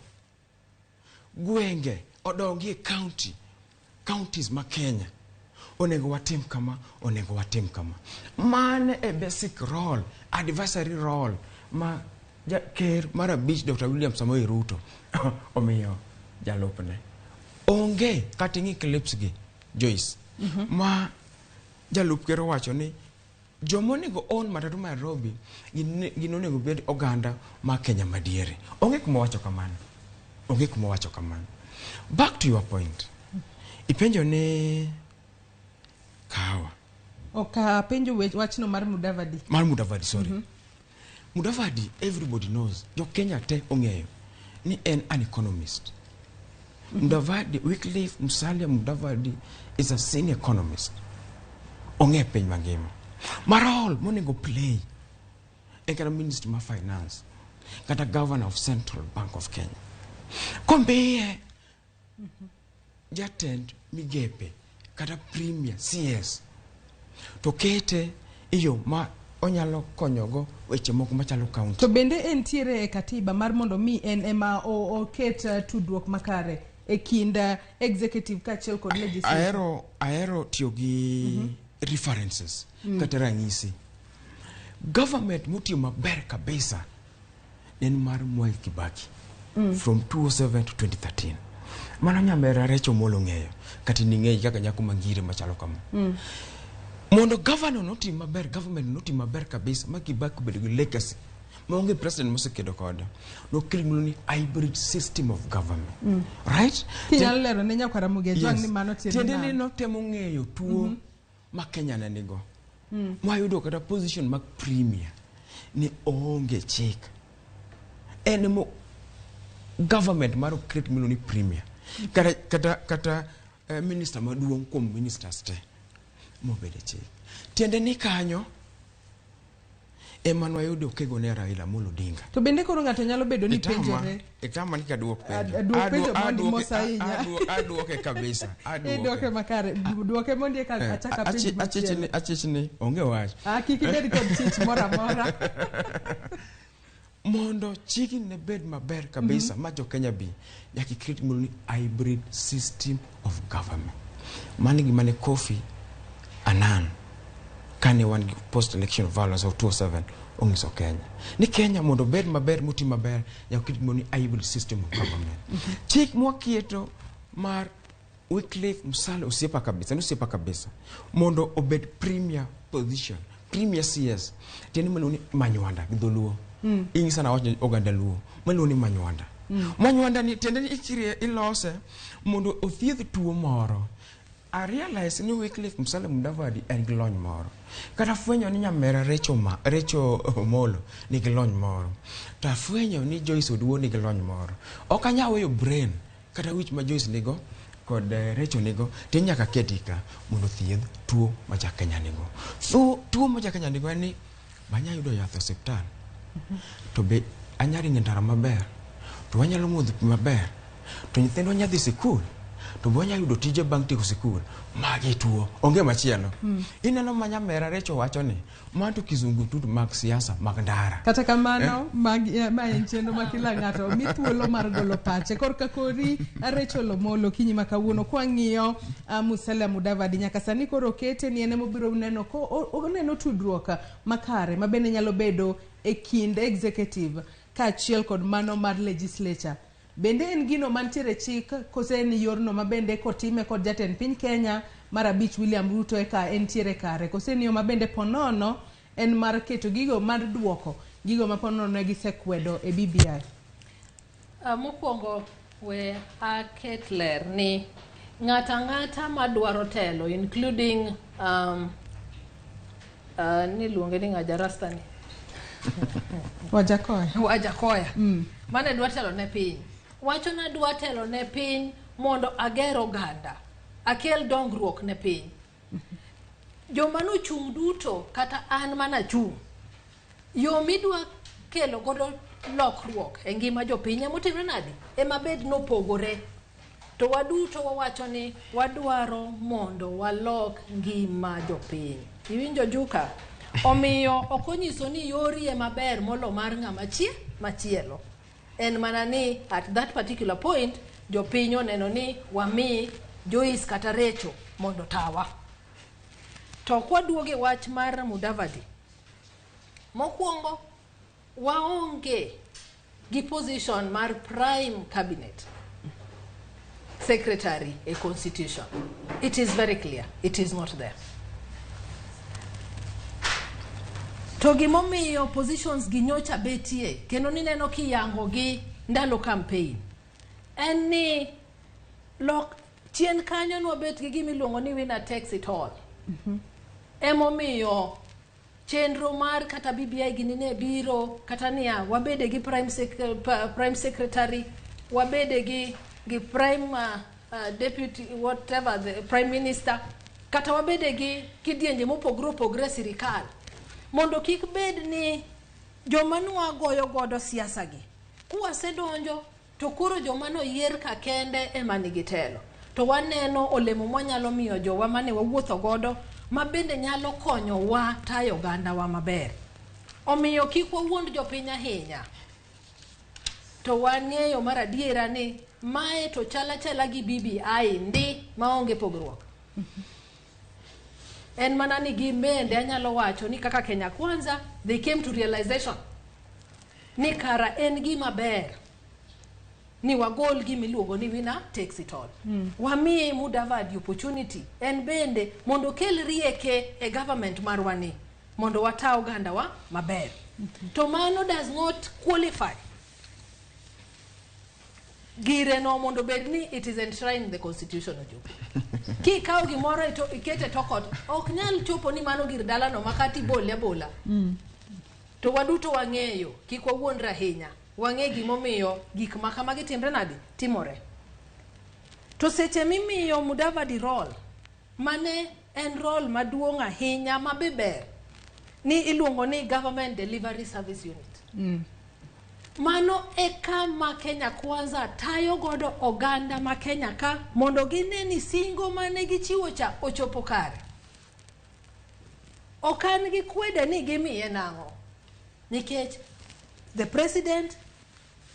gwenge odongi e county counties ma Kenya onego watim kama, onego watim kama. Mano e basic role, advisory role ma ker mar abich Dr. William Samoei Ruto omiyo jalupne. Onge kata ing'i clips gi, Joyce, ma jalup ker owacho ni joma onego own matatu ma Nairobi gin onego bed oganda ma Kenya madiere. Onge kuma wacho kamano. Onge kuma wacho kamano. Back to your point. Ipenjo ni kahawa. Ok apenjo wachno mar Mudavadi. Mar Mudavadi, sorry. Mudavadi, everybody knows. Jo Kenya te ong'eyo ni en an economist. Mudavadi, Wycliffe Musalia Mudavadi is a senior economist. Ong'e piny mangima. Ma role monego play en kata minister ma finance kata governor of Central Bank of Kenya. Komiye jatend migepe kata premier CS to kete e yo ma onyalo konyogo weche moko machalo county. To bende entiere e katiba mar mondo mi en ema oket tudruok makare e kind executive kaachiel kod legislature? Ahero tiyo gi references kata ranyisi. Government motiyo maber kabisa en mar Mwai Kibaki from 2007 to 2013. Mano nyamera Rachel Omollo ng'eyo kata in ing'eyo kaka nyako mangire machalo kama. Mondo governor notim maber, government notim maber kabisa ma Kibaki obedo gi legacy maonge president mosekedo kode. Nokel gimiluongo ni hybrid system of government. Right? Kinyalo lero ne nyakwar Ramogi Ojwang' ni mano tiende Tiende ni nang'o? notemo ng'eyo tuo ma Kenya ne nigo. Mwayudo kata position mag premier ni oonge chik. En mo government mar create miluongo ni premier. Kata minister maduong' kuom ministers te mobedo e chik. Tiende ni kanyo ema nwayudo kego ne Raila Amolo Odinga. To bende koro ng'ato nyalo bedo ni penjore. Itama ni kaduok penjo. Aduok penjo mondi mos ahinya. Aduoke kabisa. Aduoke. Iduoke makare. Duoke mondi eka achak apenj machielo. Achich ni onge wach. Ah, kik ibed kod chich moro amora. Mondo chikni ne bed maber kabisa ma jo Kenya bi, nyaka iket gimiluongo ni hybrid system of government. Mano e gima ne Kofi Annan kane wan gi post election violence of 2007 onyiso Kenya. Ni Kenya mondo obed maber moti maber nyaka oket gimiluongo ni hybrid system of government. Chik mwaketo mar Wycliffe Musalia osiepa kabisa, ni osiepa kabisa mondo obed premier position, premier CS. Tiende miluongo ni Manywanda gi dholuo. Ing'isa na wacho oganda luo. Miluongo ni Manywanda. Manywanda ni tiende ni ikirie ilose mondo othiedh tuo moro. I realize ni Wycliffe Musalia Mudavadi en gi lony moro. Kata afwenyo ni nyamera Rachel, Rachel Omolo nigi lony moro. To afwenyo ni Joyce Oduor nigi lony moro. Ok anyal weyo brain kata wich ma Joyce nigo kod Rachel nigo to nyaka keti ka mondo othiedh tuo ma ja Kenya nigo. So tuo ma ja Kenya nigo en ni banya yudo yath e osiptal to be anya ringo e ndara maber to wanyalo modho pi maber to nyithindwa nya dhi sikul to be wanya yudo tije bang' tieko sikul. Magi tuo onge machielo. Ineno ma nyamera Rachel wacho ni mano to kizungututu mag siasa mag ndara. Kata kamano, ma en chenro ma kila ng'ato mi thuolo mar golo pache. Korka kori Rachel Omolo kinyi ma kawuono kwang'iyo Musalia Mudavadi nyaka sani koro okete ni en emobiro neno ko oneno tudruok makare ma bende nyalo bedo e kind executive kaachiel kod mano mar legislature. Bende en gino mantiere chik kose en yorno ma bende kotime kod jatend piny Kenya mar abich William Ruto eka entiere kare kose en yo ma bende ponono en mar keto gigo mar duoko gigo ma ponono ne gisekwedo e BBI. Mokwongo we aket ler ni ng'ato ang'ata madwaro telo, including niluonge ni ng'a jarasta ni? Wajakoya. Wajakoya. Mane dwa telo ne piny. Wacho na dwa telo ne piny mondo ager oganda. Akel dongruok ne piny. Joma nochung' duto kata an mana chung'. Yo midwa kelo godo lokruok e ngima jopiny emotimre nadi? Ema bed nopogore. To waduto wawacho ni wadwaro mondo walok ngima jopiny. Iwinjo Juka? Omiyo ok onyiso ni yori ema ber molo mar ng'ama machielo. En mana ni at that particular point jopiny oneno ni wami Joyce kata Rachel mondo tawa. To kwaduogo e wach mar Mudavadi, mokwongo waonge gi position mar prime cabinet secretary e constitution. It is very clear, it is not there. To gimomiyo positions gi nyocha betie kendo nineno kiyango gi ndalo campaign en ni lok chien kanyo nwabet gi gimiluongo ni winner takes it all. Emomiyo chenro mar kata BBI gini ne biro kata niya wabede gi prime secretary, wabede gi prime deputy, whatever, the prime minister, kata wabede gi kidienje mopogore opogore e sirikal mondo kik bed ni joma nwagoyo godo siasa gi kuwasedonjo to koro joma noyier ka kende ema nigi telo to waneno olemo mwanyalo miyo jowa mane wawuotho godo ma bende nyalo konyowa tayo ogandawa maber. Omiyo kik wawuond jopiny ahinya. To wang'eyo mar adiera ni mae to chala chala gi BBI ndi maonge pogruok. En mana ni gin bende anyalo wacho ni kaka Kenya Kwanza they came to realization ni kara en gima ber ni wagol gimiluongo ni winner takes it all. Wamiye Mudavadi opportunity en bende mondo okel rieke e government marwa ni mondo wata ogandawa maber. To mano does not qualify gire no mondo bed ni it is enshrined in the constitution, Ojuka. Kikawo gimoro ikete tok ot ok nyal chopo ni mano gir dalano makati ibole abola. To waduto wang'eyo kik wawuondre ahinya wang'e gimomiyo gik ma kamagi timre nadi timore. To seche mimiyo Mudavadi role mane en role maduong' ahinya ma be ber ni iluongo ni Government Delivery Service Unit. Mano e kama Kenya Kwanza tayo godo oganda ma Kenya ka mondo gine ni singo mane gichiwo cha ochopo kare. Ok an gi kwede ni gimiye nang'o nikech the president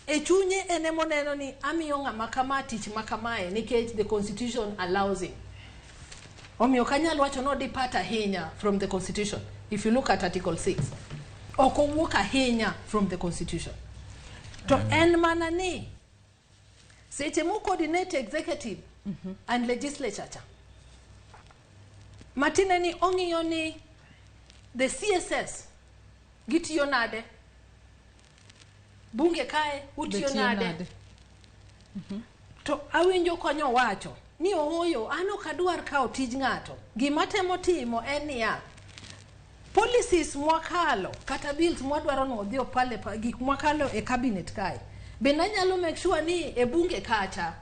e chunye en emoneno ni amiyo ng'ama kama tich ma kamae nikech the constitution allows him. Omiyo ok anyal wacho ni depart ahinya from the constitution. If you look at article 6, ok owuok ahinya from the constitution. To en mana ni seche mo coordinate executive and legislature cha matine ni ong'iyo ni the CSS gitiyo nade, bunge kae utiyo Be tiyo nade. Nade? To awinjo konyo wacho Ni ooyo, an ok adwar kawo tij ng'ato. Gima temo timo en niya, policies mwakalo kata bills mwadwaro ni odhi opale gik mwakalo e cabinet kae, bende anyalo make sure ni e bunge kacha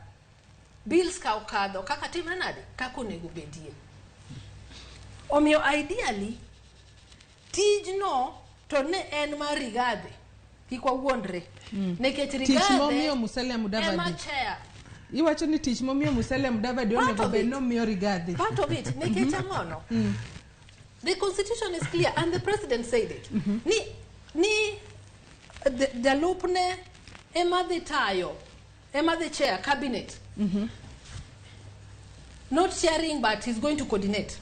bills ka okadho kaka timre nade, kaka onego bedie. Omiyo ideally tijno to ne en mar Rigathi, kik wawuondre, nikech Tich Rigathi momiyo Musalia ema Mudavadi. chair. Iwacho ni tich momiyo Musalia Mudavadi Part onego of bed it. nomiyo Rigathi. Part of it, nikech ang'ono? The constitution is clear and the president said it. Ni jalupne ema dhi tayo, ema dhi chair cabinet. Not chairing, but he's going to coordinate.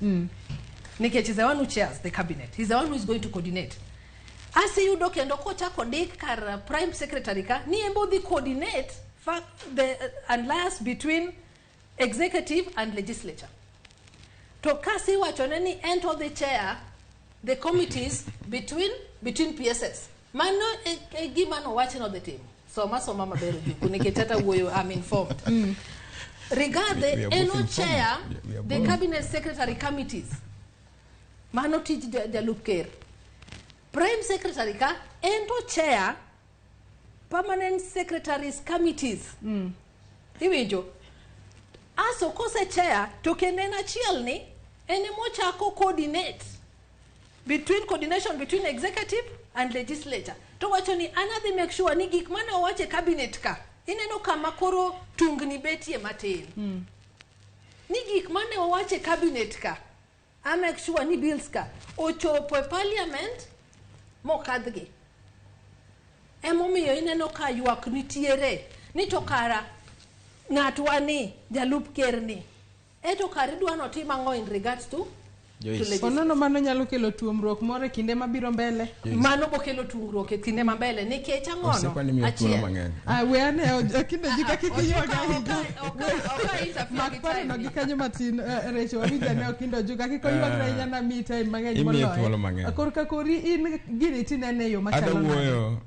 Nikech he's the one who chairs the cabinet. He's the one who is going to coordinate. Asiyudo kendo kochako ndik kar prime secretary ka ni embo dhi coordinate the alliance between executive and legislature. To kasi wachone ni en to dhi chair the committees between PSS. Mano e gima nowach ni odhi timo. Soma soma maber Ojuku, nikech kata wuoyo I'm informed. Rigathi We are en both o informed. chair We are the both. cabinet secretary committees. Mano tij jalup ker. Prime secretary ka en to chair permanent secretaries committees. Iwinjo? Aso kose chair to kendo en achiel ni en emochako coordinate between coordination between executive and legislature. To wacho ni an adhi make sure ni gik mane owach e cabinet ka ineno kama koro tungni betie matin. Ni gik mane owach e cabinet ka a make sure ni bills ka ochopo e parliament mokadhgi. Emomiyo ineno ka ywak nitiere ni to kara ng'atwa ni jalup ker ni eto kara idwa notim ang'o in regards to Joyce. legislation. Onono mano nyalo kelo tuomruok moro e kinde mabiro mbele. Mano bokelo tungruok e kinde mambele nikech ang'ono Osiepa ni miyo thuolo mang'eny. Ah, we ane Okindo ji kik iywag ahinya. Mak Mak parono gi kanyo matin, Rachel, wawinj ane Okindo Ojuka kik oywagre ahinya na miyi time mang'eny Imiye moloyo. thuolo mang'eny. Korka kori in gini tinene e yo Ada machalo nade? wuoyo,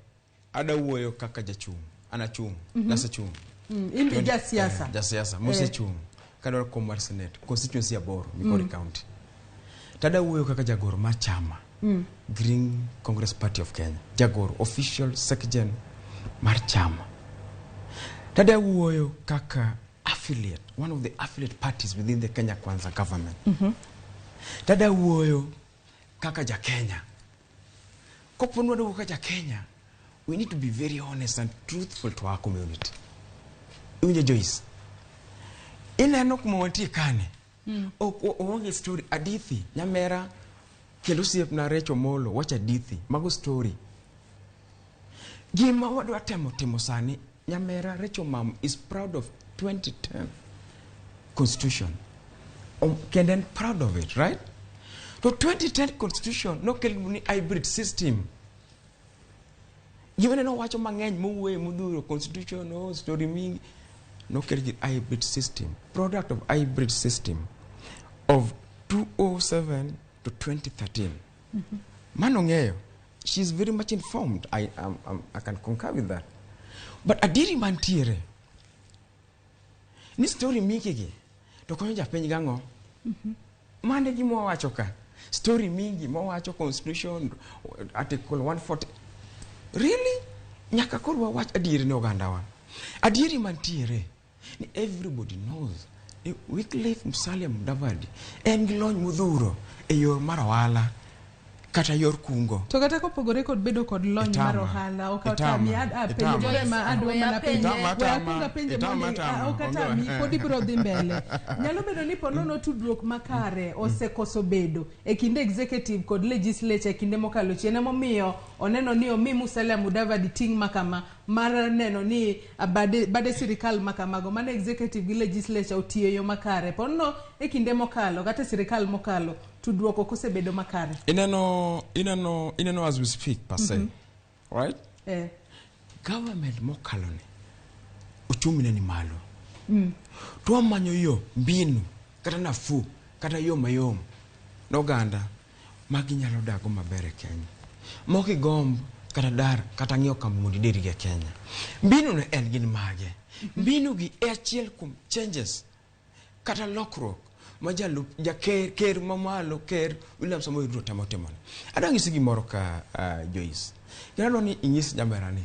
ada wuoyo kaka jachung'. An achung', nasechung'. In be jasiasa. Jasiasa, mosechung'. Kadwaro kom mar Senate, constituency aboro, Migori County. Tada wuoyo kaka jagoro mar chama. Green Congress Party of Kenya. Jagoro, official secretary mar chama. Tada wuoyo kaka affiliate, one of the affiliate parties within the Kenya Kwanza government. Tada wuoyo kaka ja Kenya. Kopo ni wadwa kaka ja Kenya, we need to be very honest and truthful to our community. Iwinjo Joyce? Ineno kuma wantie kane. Ok oonge story adithi nyamera kendo osiepna Rachel Molo wacho adithi mago story. Gima wadwa temo timo sani nyamera Rachel Mam is proud of 2010 constitution. Kendo en proud of it, right? To 2010 constitution nokel ni hybrid system. Gima neno wacho mang'eny mowuoye modhuro constitution oh, story mingi nokel gi hybrid system, product of hybrid system of 2007 to 2013. Mano ng'eyo, she is very much informed. I can concur with that. But adieri mantiere ni story mingi gi to konyo japiny gang'o? Mano e gima wawacho ka. Story mingi mowacho constitution article 140. Really? Nyaka koro wawach adieri ne ogandawa. Adieri mantiere ni everybody knows ni Wycliffe Musalia Mudavadi en gi lony modhuro e yor mar ohala kata yor kungo. To kata kopogore kod bedo kod lony mar Itama. ohala, ok Itama. otami penjo Itama. moro ma adwa Weya mana penjo. penje. Itama, We tama. akwongo apenje Itama, mondi, tama. ok atami, Onge- pod ibiro dhi mbele. Nyalo bedo ni ponono tudruok makare osekoso bedo e kind executive kod legislature e kinde mokalo chien, emomiyo oneno ni omi Musalia Mudavadi ting' makama mar neno ni bade sirikal makamago mano executive gi legislature otiyo e yo makare. Ponono e kinde mokalo kata e sirikal mokalo tudruok ok osebedo makare. Ineno as we speak per se. Right? Government mokalo ni uchumi ne ni malo. To wamanyo yo mbinu kata nafuu kata yo mayom noganda ma ginyalo dago maber e Kenya. Mok igomb kata dar kata ng'iewo kambi mondo idergi e Kenya. Mbinu no en gin mage? Mbinu gi e achiel kuom changes Kata lokruok ma jalup jaker ker mamalo ker William Samoei Ruto temo timone. Adwa nyisi gimoro ka Joyce. Kendo adwa ni inyis nyamera ni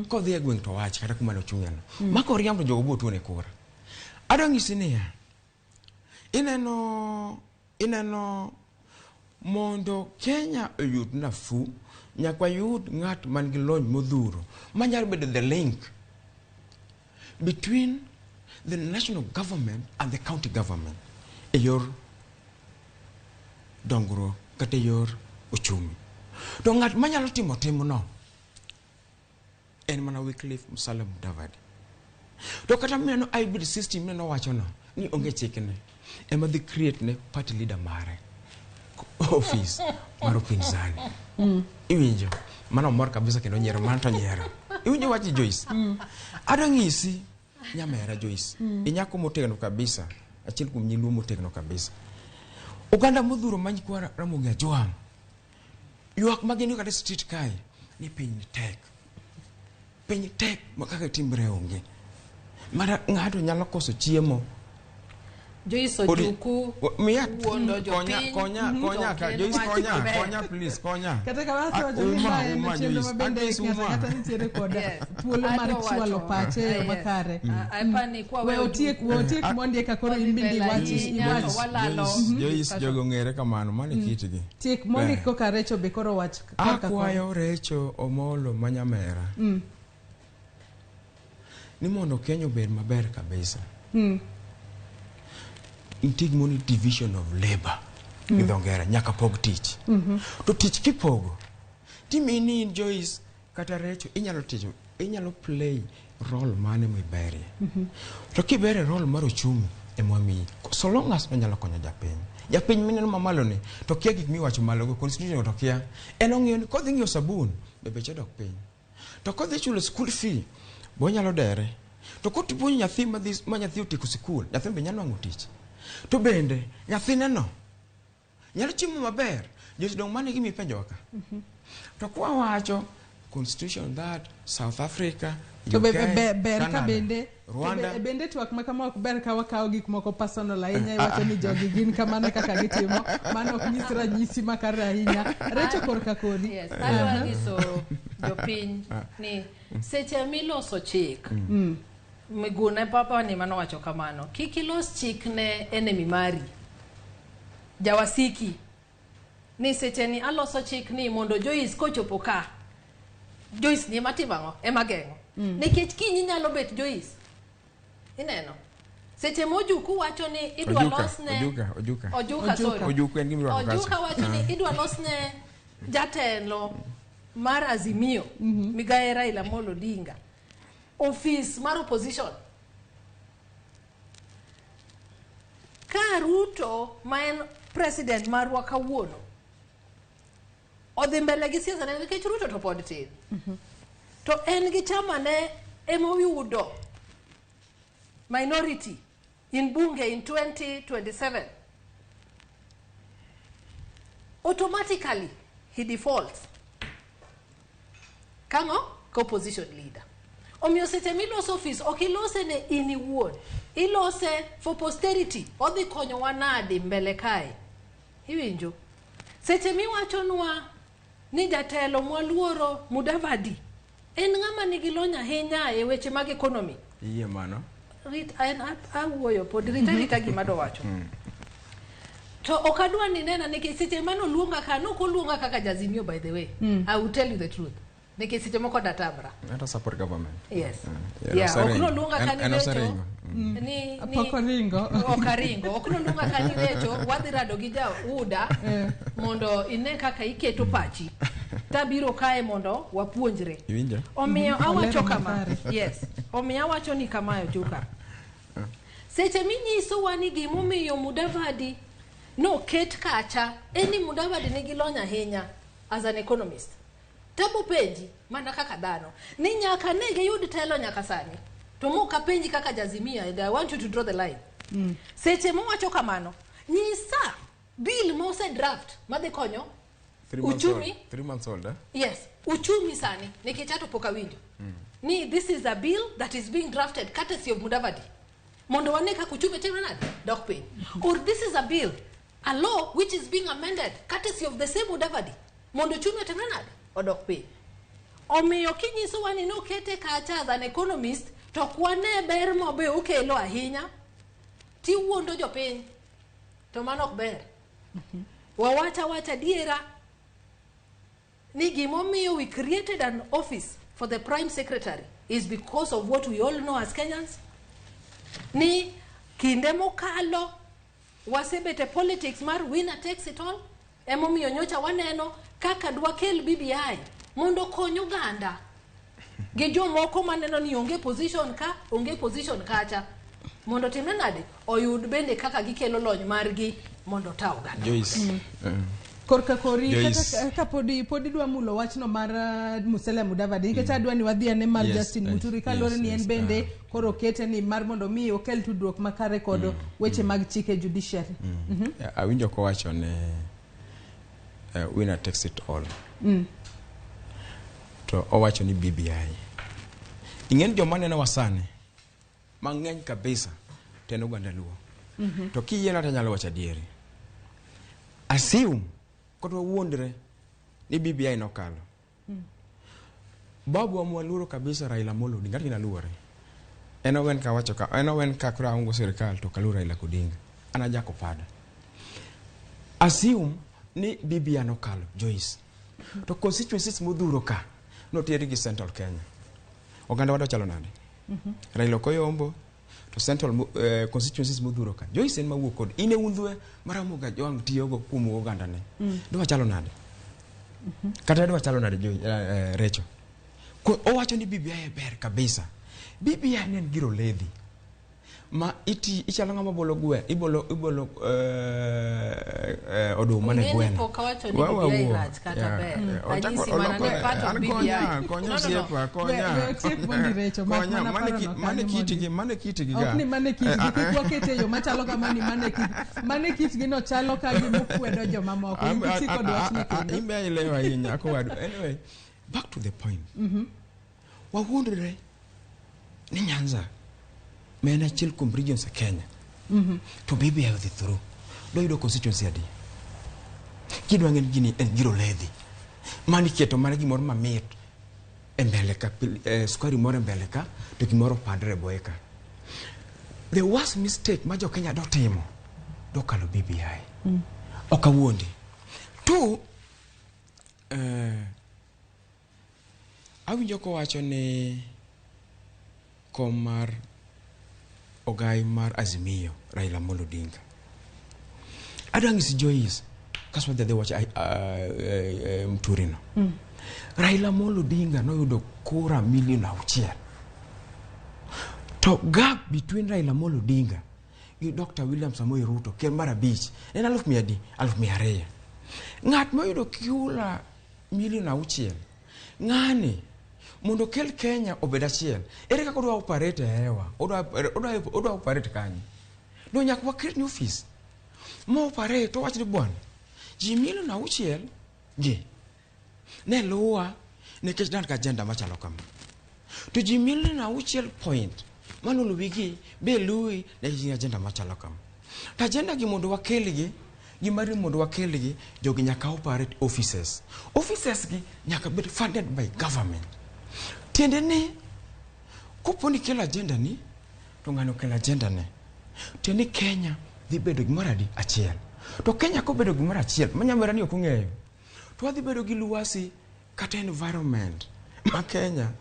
kodhi e gweng' to wach kata kuma nochung'e no. Mako riambo to jogo biro tuone kura. Adwa nyisi niya, ineno ineno mondo Kenya oyud nafuu nyaka wayud ng'at man gi lony modhuro manyalo bedo the link between the national government and the county government e yor dongruok kata e yor uchumi. To ng'at manyalo timo timno en mana Wycliffe Musalia Mudavadi. To kata mineno hybrid system mineno wachono ni onge chikne ema dhi create ne party leader mare office mar upinzani. Iwinjo? Mano mor kabisa kendo nyiero mano to nyiero. Iwinjo wach Joyce? Adwa nyisi nyamera Joyce. Inyako motegno kabisa. Achiel kuom nyiluo motegno kabisa. Oganda modhuro ma nyikwa Ramogi Ajwang' ywak ma gin go kata e street kae ni piny tek. Piny tek ma kaka timbre onge. Mara ng'ato nyalo koso chiemo. Joyce Ojuku Miya wuondo konya jopiny konya konya to ka ok en Joyce wach konya maber. konya please konya. Kata kamano Ah, asewacho ni uma, mae en uma, chenro Joyce. ma bende Agnes, ng'ato uma. ang'ata nitiere kod Yes. thuolo mar Adwa chwalo wacho. pache e yo Yes. makare. Apani kwa We otiek we otiek mondi eka koro Wadhi in bende mbele iwach ahinya, to iwach walalo. Joyce discussion. jogo ong'ere kamano mano e kitgi. tiek mondi Ber. koka Recho be koro wach korka koni. Akwayo Recho Omolo ma nyamera ni mondo Kenya obed maber kabisa. Nitie gimoro ni division of labor gi dho ngere nyaka pog tich. To tich kipogo timiyi ni in Joyce kata Recho inyalo ticho inyalo play role mane miberie. To kiber e role mar uchumi ema wamiyi. So long as onyalo konyo japiny. Japiny mineno mamalo ni to kia gik miwacho malo go constitution to kia. En ong'iyo ni kodhi ng'iewo sabun be beche dok piny. To kodhi chulo school fee be onyalo dere. To kotipuonjo nyathi madhi ma nyathi otieko sikul, nyathi be nyalo nwang'o tich. To bende nyathineno nyalo chiemo maber. Joyce dong' mano e gima ipenjowa ka. To kwawacho constitution that South Africa, To be, UK, be, ber ka Canada, bende Rwanda. to be, bende twak ma kama ok ber ka wakawo gik moko personal ahinya iwacho ni jogi gin kamano e kaka gitimo mano ok nyis ranyisi makare ahinya Recho korka kodi Yes, adwa nyiso jopiny ni seche miloso chik Miguna papa ni manowacho kamano kik ilos chik ne enemy mari jawasiki ni seche ni aloso chik ni mondo Joyce kochopo ka Joyce ni ema timo ang'o ema geng'o nikech kiny inyalo bet Joyce ineno seche ma Ojuku wacho ni idwa Ojuka, losne Ojuka, Ojuka. Ojuka, sorry. Ojuku en gima irwako kacha. Ojuka wacho ni idwa losne jatelo mar Azimio migae Raila Amolo Odinga ofis mar opposition ka Ruto ma en president marwa kawuono odhi mbele gi siasa ne nikech Ruto to pod tin to en gi chama ne emoyudo minority in bunge in 2027 automatically he defaults kang'o ka opposition leader omiyo seche miloso ofis ok ilose ne in iwuon ilose for posterity odhi konyowa nade mbele kae iwinjo seche miwachonwa ni jatelo mwaluoro Mudavadi en ng'ama nigi lony ahinya e weche mag economy Iyie mano. rit en awuoyo pod rit arita gima adwa wacho to ok adwa ni nena nikech seche mane oluonga ka nok oluonga kaka jazimio by the way I will tell you the truth nikech seche moko datamra Ng'ato support government. yes Yeah, yeah, ok osaringo. noluonga ka En- ni en Recho osaringo. ni Pok oringo. ok aringo ok noluonga ka ni Recho wadhi rado gi ja UDA mondo ine kaka iketo pachi tabiro kae mondo wapuonjre Iwinjo? omiyo awacho Olero kama makare. yes omiyo awacho ni kamae Ojuka seche minyisowa ni gimomiyo Mudavadi noket kacha en ni Mudavadi nigi lony ahinya as an economist tabo penji mana kaka dhano ni nyaka ne giyud telo nyaka sani to mok apenji kaka jazimia and I want you to draw the line seche mowacho kamano nyisa bill mose draft madhi konyo 3 months uchumi old. 3 months old, eh? Yes, uchumi sani nikech ato pok awinjo ni this is a bill that is being drafted courtesy of Mudavadi. Mondo wane kaka uchumi timre nade? Dok piny. Or this is a bill, a law which is being amended courtesy of the same Mudavadi. Mondo uchumi otimre nade? Odok piny. Omiyo kinyisowa ni nokete kacha as an economist, to ok wane ber mobe okelo ahinya, tiwuondo jopiny. To mano ok ber. Wawacha wacha adiera ni gimomiyo we created an office for the prime secretary is because of what we all know as Kenyans. Ni kinde mokalo wasebet e politics mar winner takes it all. Emomiyo nyocha waneno kaka dwakel BBI mondo okony oganda gi jomoko maneno ni onge position ka, onge position kacha, mondo timre nade oyud bende kaka gikelo lony margi mondo ota oganda. Joyce. Korka kori. Joyce. Kata ka podi dwa mulo wachno mar Musalia Mudavadi, nikech adwa ni wadhi ane mar Justin Muturi kaluwore ni en bende koro okete ni mar mondo mi okel tudruok makare kod weche mag chike judiciary. Yeah, awinjo kowacho ni winner takes it all. To owacho ni BBI. Ing'eni joma nenowa sani mang'eny kabisa to en oganda Luo. To kiyiena to anyalo wacho adieri. Assume kata wawuondre ni BBI nokalo. Babu wa mwaluoro kabisa Raila Amolo Odinga, gina luore. En owen ka wacho ka, en owen ka koro aongo sirikal to kaluoro Raila Odinga. An ajako pada. Assume ni BBI nokalo, Joyce. To constituencies modhuro ka noter gi Central Kenya. Oganda wa chalo nade? Raila ok oyombo to Central constituencies modhuro ka. Joyce en mawuok kod in e undhwe maramoga jwang' tiyogo kuom oganda ne. Dwa chalo nade? Kata dwa chalo nade Joyce, Recho? Owacho ni BBI ber kabisa. BBI ne en gir oledhi ma iti ichalo ng'ama bolo gwe ibolo oduma ne Ing'eni gweno. pok awacho ni Wa- wa- BBI wuo. rach kata ber. Ochako Anyisi mana ni olokore. part of An BBI. konya, konya No, no, no. osiepa, konya. We otiek mondi Recho, mak Konya, mana mane parono mane kanyo mondi. kitgi, mane kitgi ga. Ok ni mane kitgi, kik wakete e yo machalo kama ni mane kit mane kitgi no chalo ka gimokwedo jomamoko. In iti kod wachni kendo. Imbe ailewa ahinya akowadu. Anyway, back to the point. Wawuondre ni Nyanza ma en achiel kuom regions e Kenya. To BBI odhi through. Doyudo constituency adi? Kidwa ng'e ni gini en gir oledhi. Mani keto mana gimoro mamit e mbele ka, sukari moro e mbele ka, to gimoro opandre e bwoye ka. The worst mistake ma jo Kenya dotimo, dokalo BBI. Ok awuondi. Two, awinjo kowacho ni kom mar ogai mar Azimio, Raila Amolo Odinga. Adwa nyisi Joyce, kaso wadhi adhi wacho Muturi no. Raila Amolo Odinga noyudo kura milion 6. To gap between Raila Amolo Odinga gi Dr. William Samoei Ruto, ker mar 5, en 100,000 adi? 200,000. Ng'at moyudo kura milion 6, ng'ani mondo okel Kenya obed achiel, ere kaka odwa operate e hewa? Odwa operate kanye? No nyaka wa create new office. Ma operate, owach ni bwana, ji milion 6 gi ne luwa nikech nan ka agenda machalo kama. To ji milion 6 point manoluwi gi be luwi nikech gin agenda machalo kama. To agenda gi mondo wakelgi, gimari mondo wakelgi, jogi nyaka operate offices. Offices gi nyaka bed funded by government. Tiende ni, kopo ni kelo agenda ni, to ng'ano okelo agenda ne. Tiende ni Kenya dhi bedo gimoro adi? Achiel. To Kenya kobedo gimoro achiel, manyamera ni ok ong'eyo, to wadhi bedo gi lwasi kata environment ma Kenya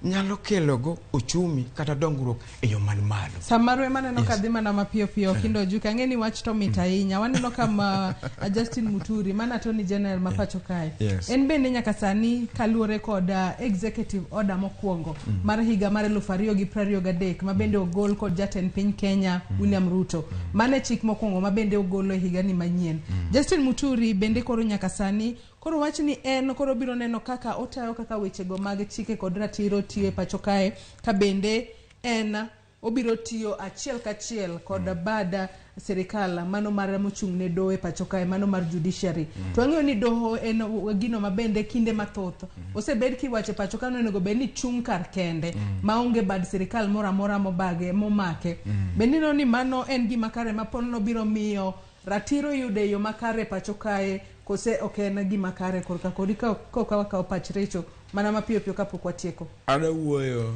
nyalo kelogo uchumi kata dongruok e yo man malo. Samaro ema aneno ka dhi mana mapiyo piyo kindo juke ang'e ni wach to mit ahinya. Waneno ka ma Justin Muturi mana Attorney General ma pacho kae. En bende nyaka sani kaluwore kod executive order mokwongo mar higa mar 2023 ma bende ogol kod jatend piny Kenya William Ruto. Mane chik mokwongo ma bende ogolo e higani manyien. Justin Muturi bende koro nyaka sani koro wach ni en koro biro neno kaka otayo kaka wechego mag chike kod ratiro tiyo e pacho kae, ka bende en obiro tiyo achiel kachiel kod bad sirikal mano mar mochung' ne doho e pacho kae, mano mar judiciary. To wang'eyo ni doho en gino ma bende kinde mathoth osebed kiwacho e pacho ka ni onego bed ni chung' kar kende maonge bad sirikal moro amora mobage momake. Bende ineno ni mano en gima kare ma ponono biro miyo ratiro yude e yo makare e pacho kae, kose ok en gima kare korka kodi ka ka wakawo pach Recho mana mapiyo piyo kapok watieko? Ada wuoyo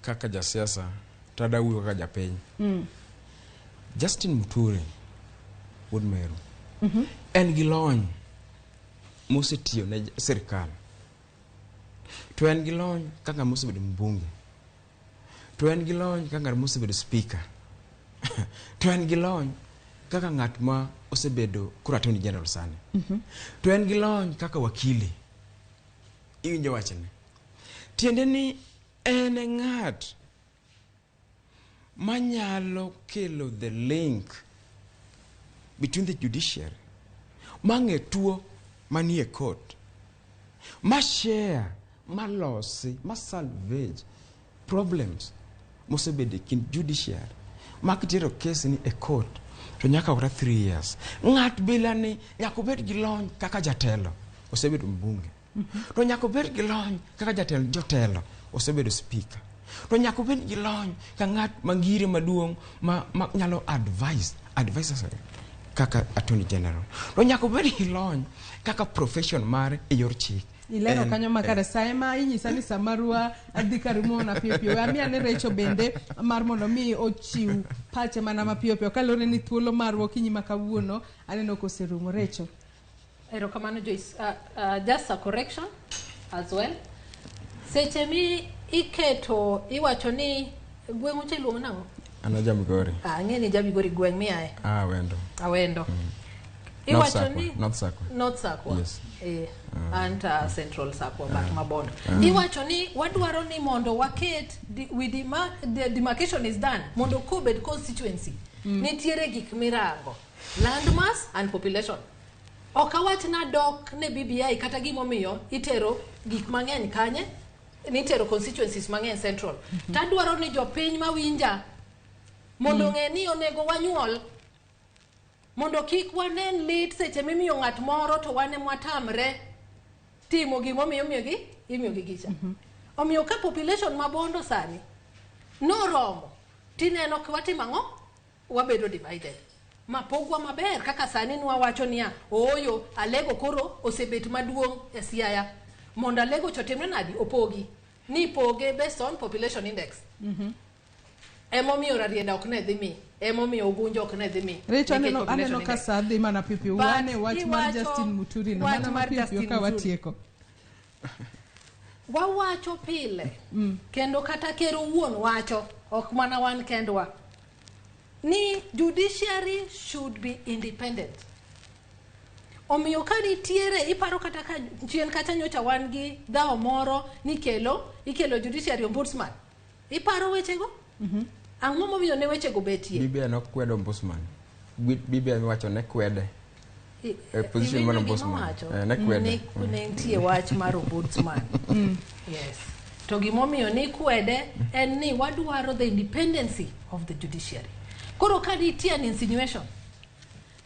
kaka jasiasa to ada wuoyo kaka japiny. Justin Muturi wuod Meru en gi lony mosetiyo ne sirikal, to en gi lony kaka mosebedo mbunge, to en gi lony kaka ng'at mosebedo speaker, to en gi lony kaka ng'at ma osebedo koro attorney general sani, to en gi lony kaka wakili. Iwinjo wachne? Tiende ni en e ng'at manyalo kelo the link between the judiciary, mang'e tuo manie court, ma share, ma losi, ma salvage problems mosebedo e kind judiciary, ma kitero kes ni e court to nyaka kata 3 years. Ng'at bila ni nyaka obed gi lony kaka jatelo, osebedo mbunge, to nyaka obed gi lony kaka jatelo jotelo, osebedo speaker, to nyaka obed gi lony ka ng'at mangire maduong' ma nyalo advise advisors kaka attorney general, to nyaka obed gi lony kaka profession mare e yor chik. Ilero kanyo makare. Sa ema inyisa ni samarwa adhi karumo na piyo piyo. We amiya ne Recho bende mar mondo mi ochiw pache mana mapiyo piyo kaluwore ni thuolo marwa okinyi ma kawuono aneno koserumo. Recho. Erokamano, Joyce. Just a correction as well. Seche mi iketo iwacho ni gweng'u cha iluongo nang'o? An aja Migori. Ah, ang'e ni ja Migori, gweng' miaye. Ah, Awendo. Awendo. North Iwacho Sakwa. ni North Sakwa. North Sakwa. Yes. Eh, anta Central Sakwa but Mabondo. Iwacho ni wadwaro ni mondo waket the demarcation is done mondo kobed constituency. Nitiere gik mirango. Land mass and population. Ok awach na dok ne BBI kata gimomiyo itero gik mang'eny kanye, nitero constituencies mang'eny central. Tadwaro ni jopiny mawinja mondo ong'e ni onego wanyuol mondo kik wanen lit seche mimiyo ng'at moro to wan ema watamre timo gimomiyo imiyogi imiyogi gicha. Omiyo ka population ma Bondo sani noromo, tineno ka watimo ang'o? Wabedo divided ma pogwa maber kaka sani nwawacho niya, ooyo, Alego koro osebet maduong' e Siaya, mondo Alego cha otimre nadi? Opogi ni poge based on population index. Emomiyo Rarieda ok ne dhi mi, emomiyo Ugunja ok ne dhi mi Recho, nikech aneno population aneno ka index. sa dhi mana piyo piyo. But Wane wach mar Justin Muturi no wach mana mar mapiyo piyo Justin ka Muturi. watieko. Wawacho pile kendo kata ker owuon wacho, ok mana wan kendwa, ni judiciary should be independent. Omiyo ka nitiere iparo kata ka chien kacha nyocha wan gi dhawo moro nikelo ikelo judiciary ombudsman, iparo wechego? Ang'o momiyo ne wechego betie? BBI nokwedo ombudsman. BBI miwacho ne kwede. E position mar Iwinjo ombudsman. gima owacho? Eh, ne kwede. Ne nitie wach mar ombudsman, yes, to gimomiyo ni kwede en ni wadwaro the independency of the judiciary. Koro ka nitie an insinuation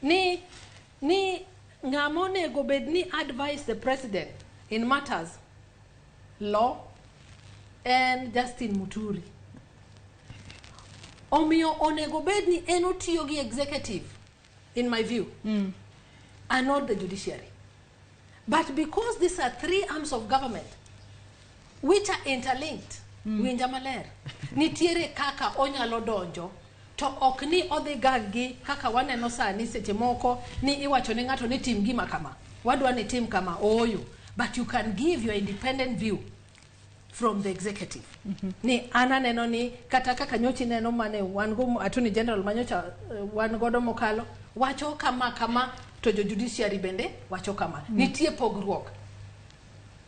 ni ng'ama onego bed ni advise the president in matters law en Justin Muturi, omiyo onego bed ni en otiyo gi executive, in my view, and not the judiciary. But because these are three arms of government which are interlinked, winja maler, nitiere kaka onyalo donjo to ok ni odhi gag gi kaka waneno sani seche moko ni iwacho ne ng'ato ni tim gima kama, wadwa ni tim kama, ooyo. But you can give your independent view from the executive ni an aneno ni kata kaka nyocha ineno mane wan go attorney general manyocha wan godo mokalo wacho kama kama, to jo judiciary bende wacho kama. Nitie pogruok.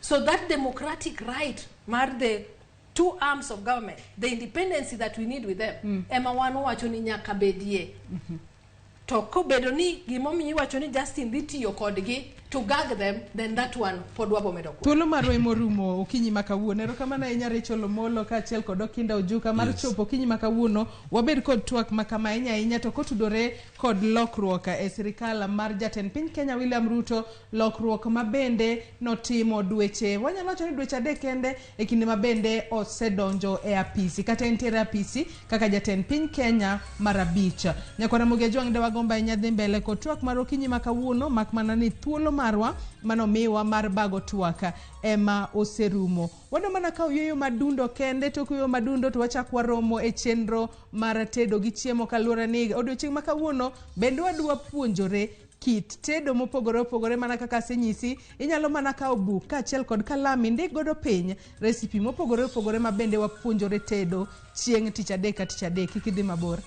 So that democratic right mar the two arms of government, the independency that we need with them, ema wan wacho ni nyaka bedie. To kobedo ni gimomiyo iwacho ni Justin dhi tiyo kodgi To gag them, then that one pod wabomedo kwa. Thuolo marwa emorumo okinyi ma kawuono. Erokamano ahinya Rachel Omolo kaachiel kod Okinda Ojuka mar chopo okinyi ma kawuono. Wabed kod twak ma kama ahinya ahinya to kotudore kod lokruok e sirikal mar jatend piny Kenya William Ruto, lokruok ma bende notimo dweche, wanyalo wacho ni dweche 3 kende e kinde ma bende osedonjo e apisi kata entiere e apisi kaka jatend piny Kenya mar 5. Nyakwar Ramogi Ajwang' de wagombo ahinya dhi mbele kod twak mar okinyi ma kawuono, mak mana ni thuolo marwa manomiwa mar bago twak ema oserumo. Wadwa mana kawo yueyo madundo kende, tok yueyo madundo to wachak waromo e chenro mar tedo gi chiemo kaluwore ni odiochieng' ma kawuono bende wadwa puonjore kit tedo mopogore opogore mana kaka asenyisi. Inyalo mana kawo buk kaachiel kod kalam indik godo piny recipe mopogore opogore ma bende wapuonjore tedo chieng' tich adek ka tich adek. Kik idhi mabor.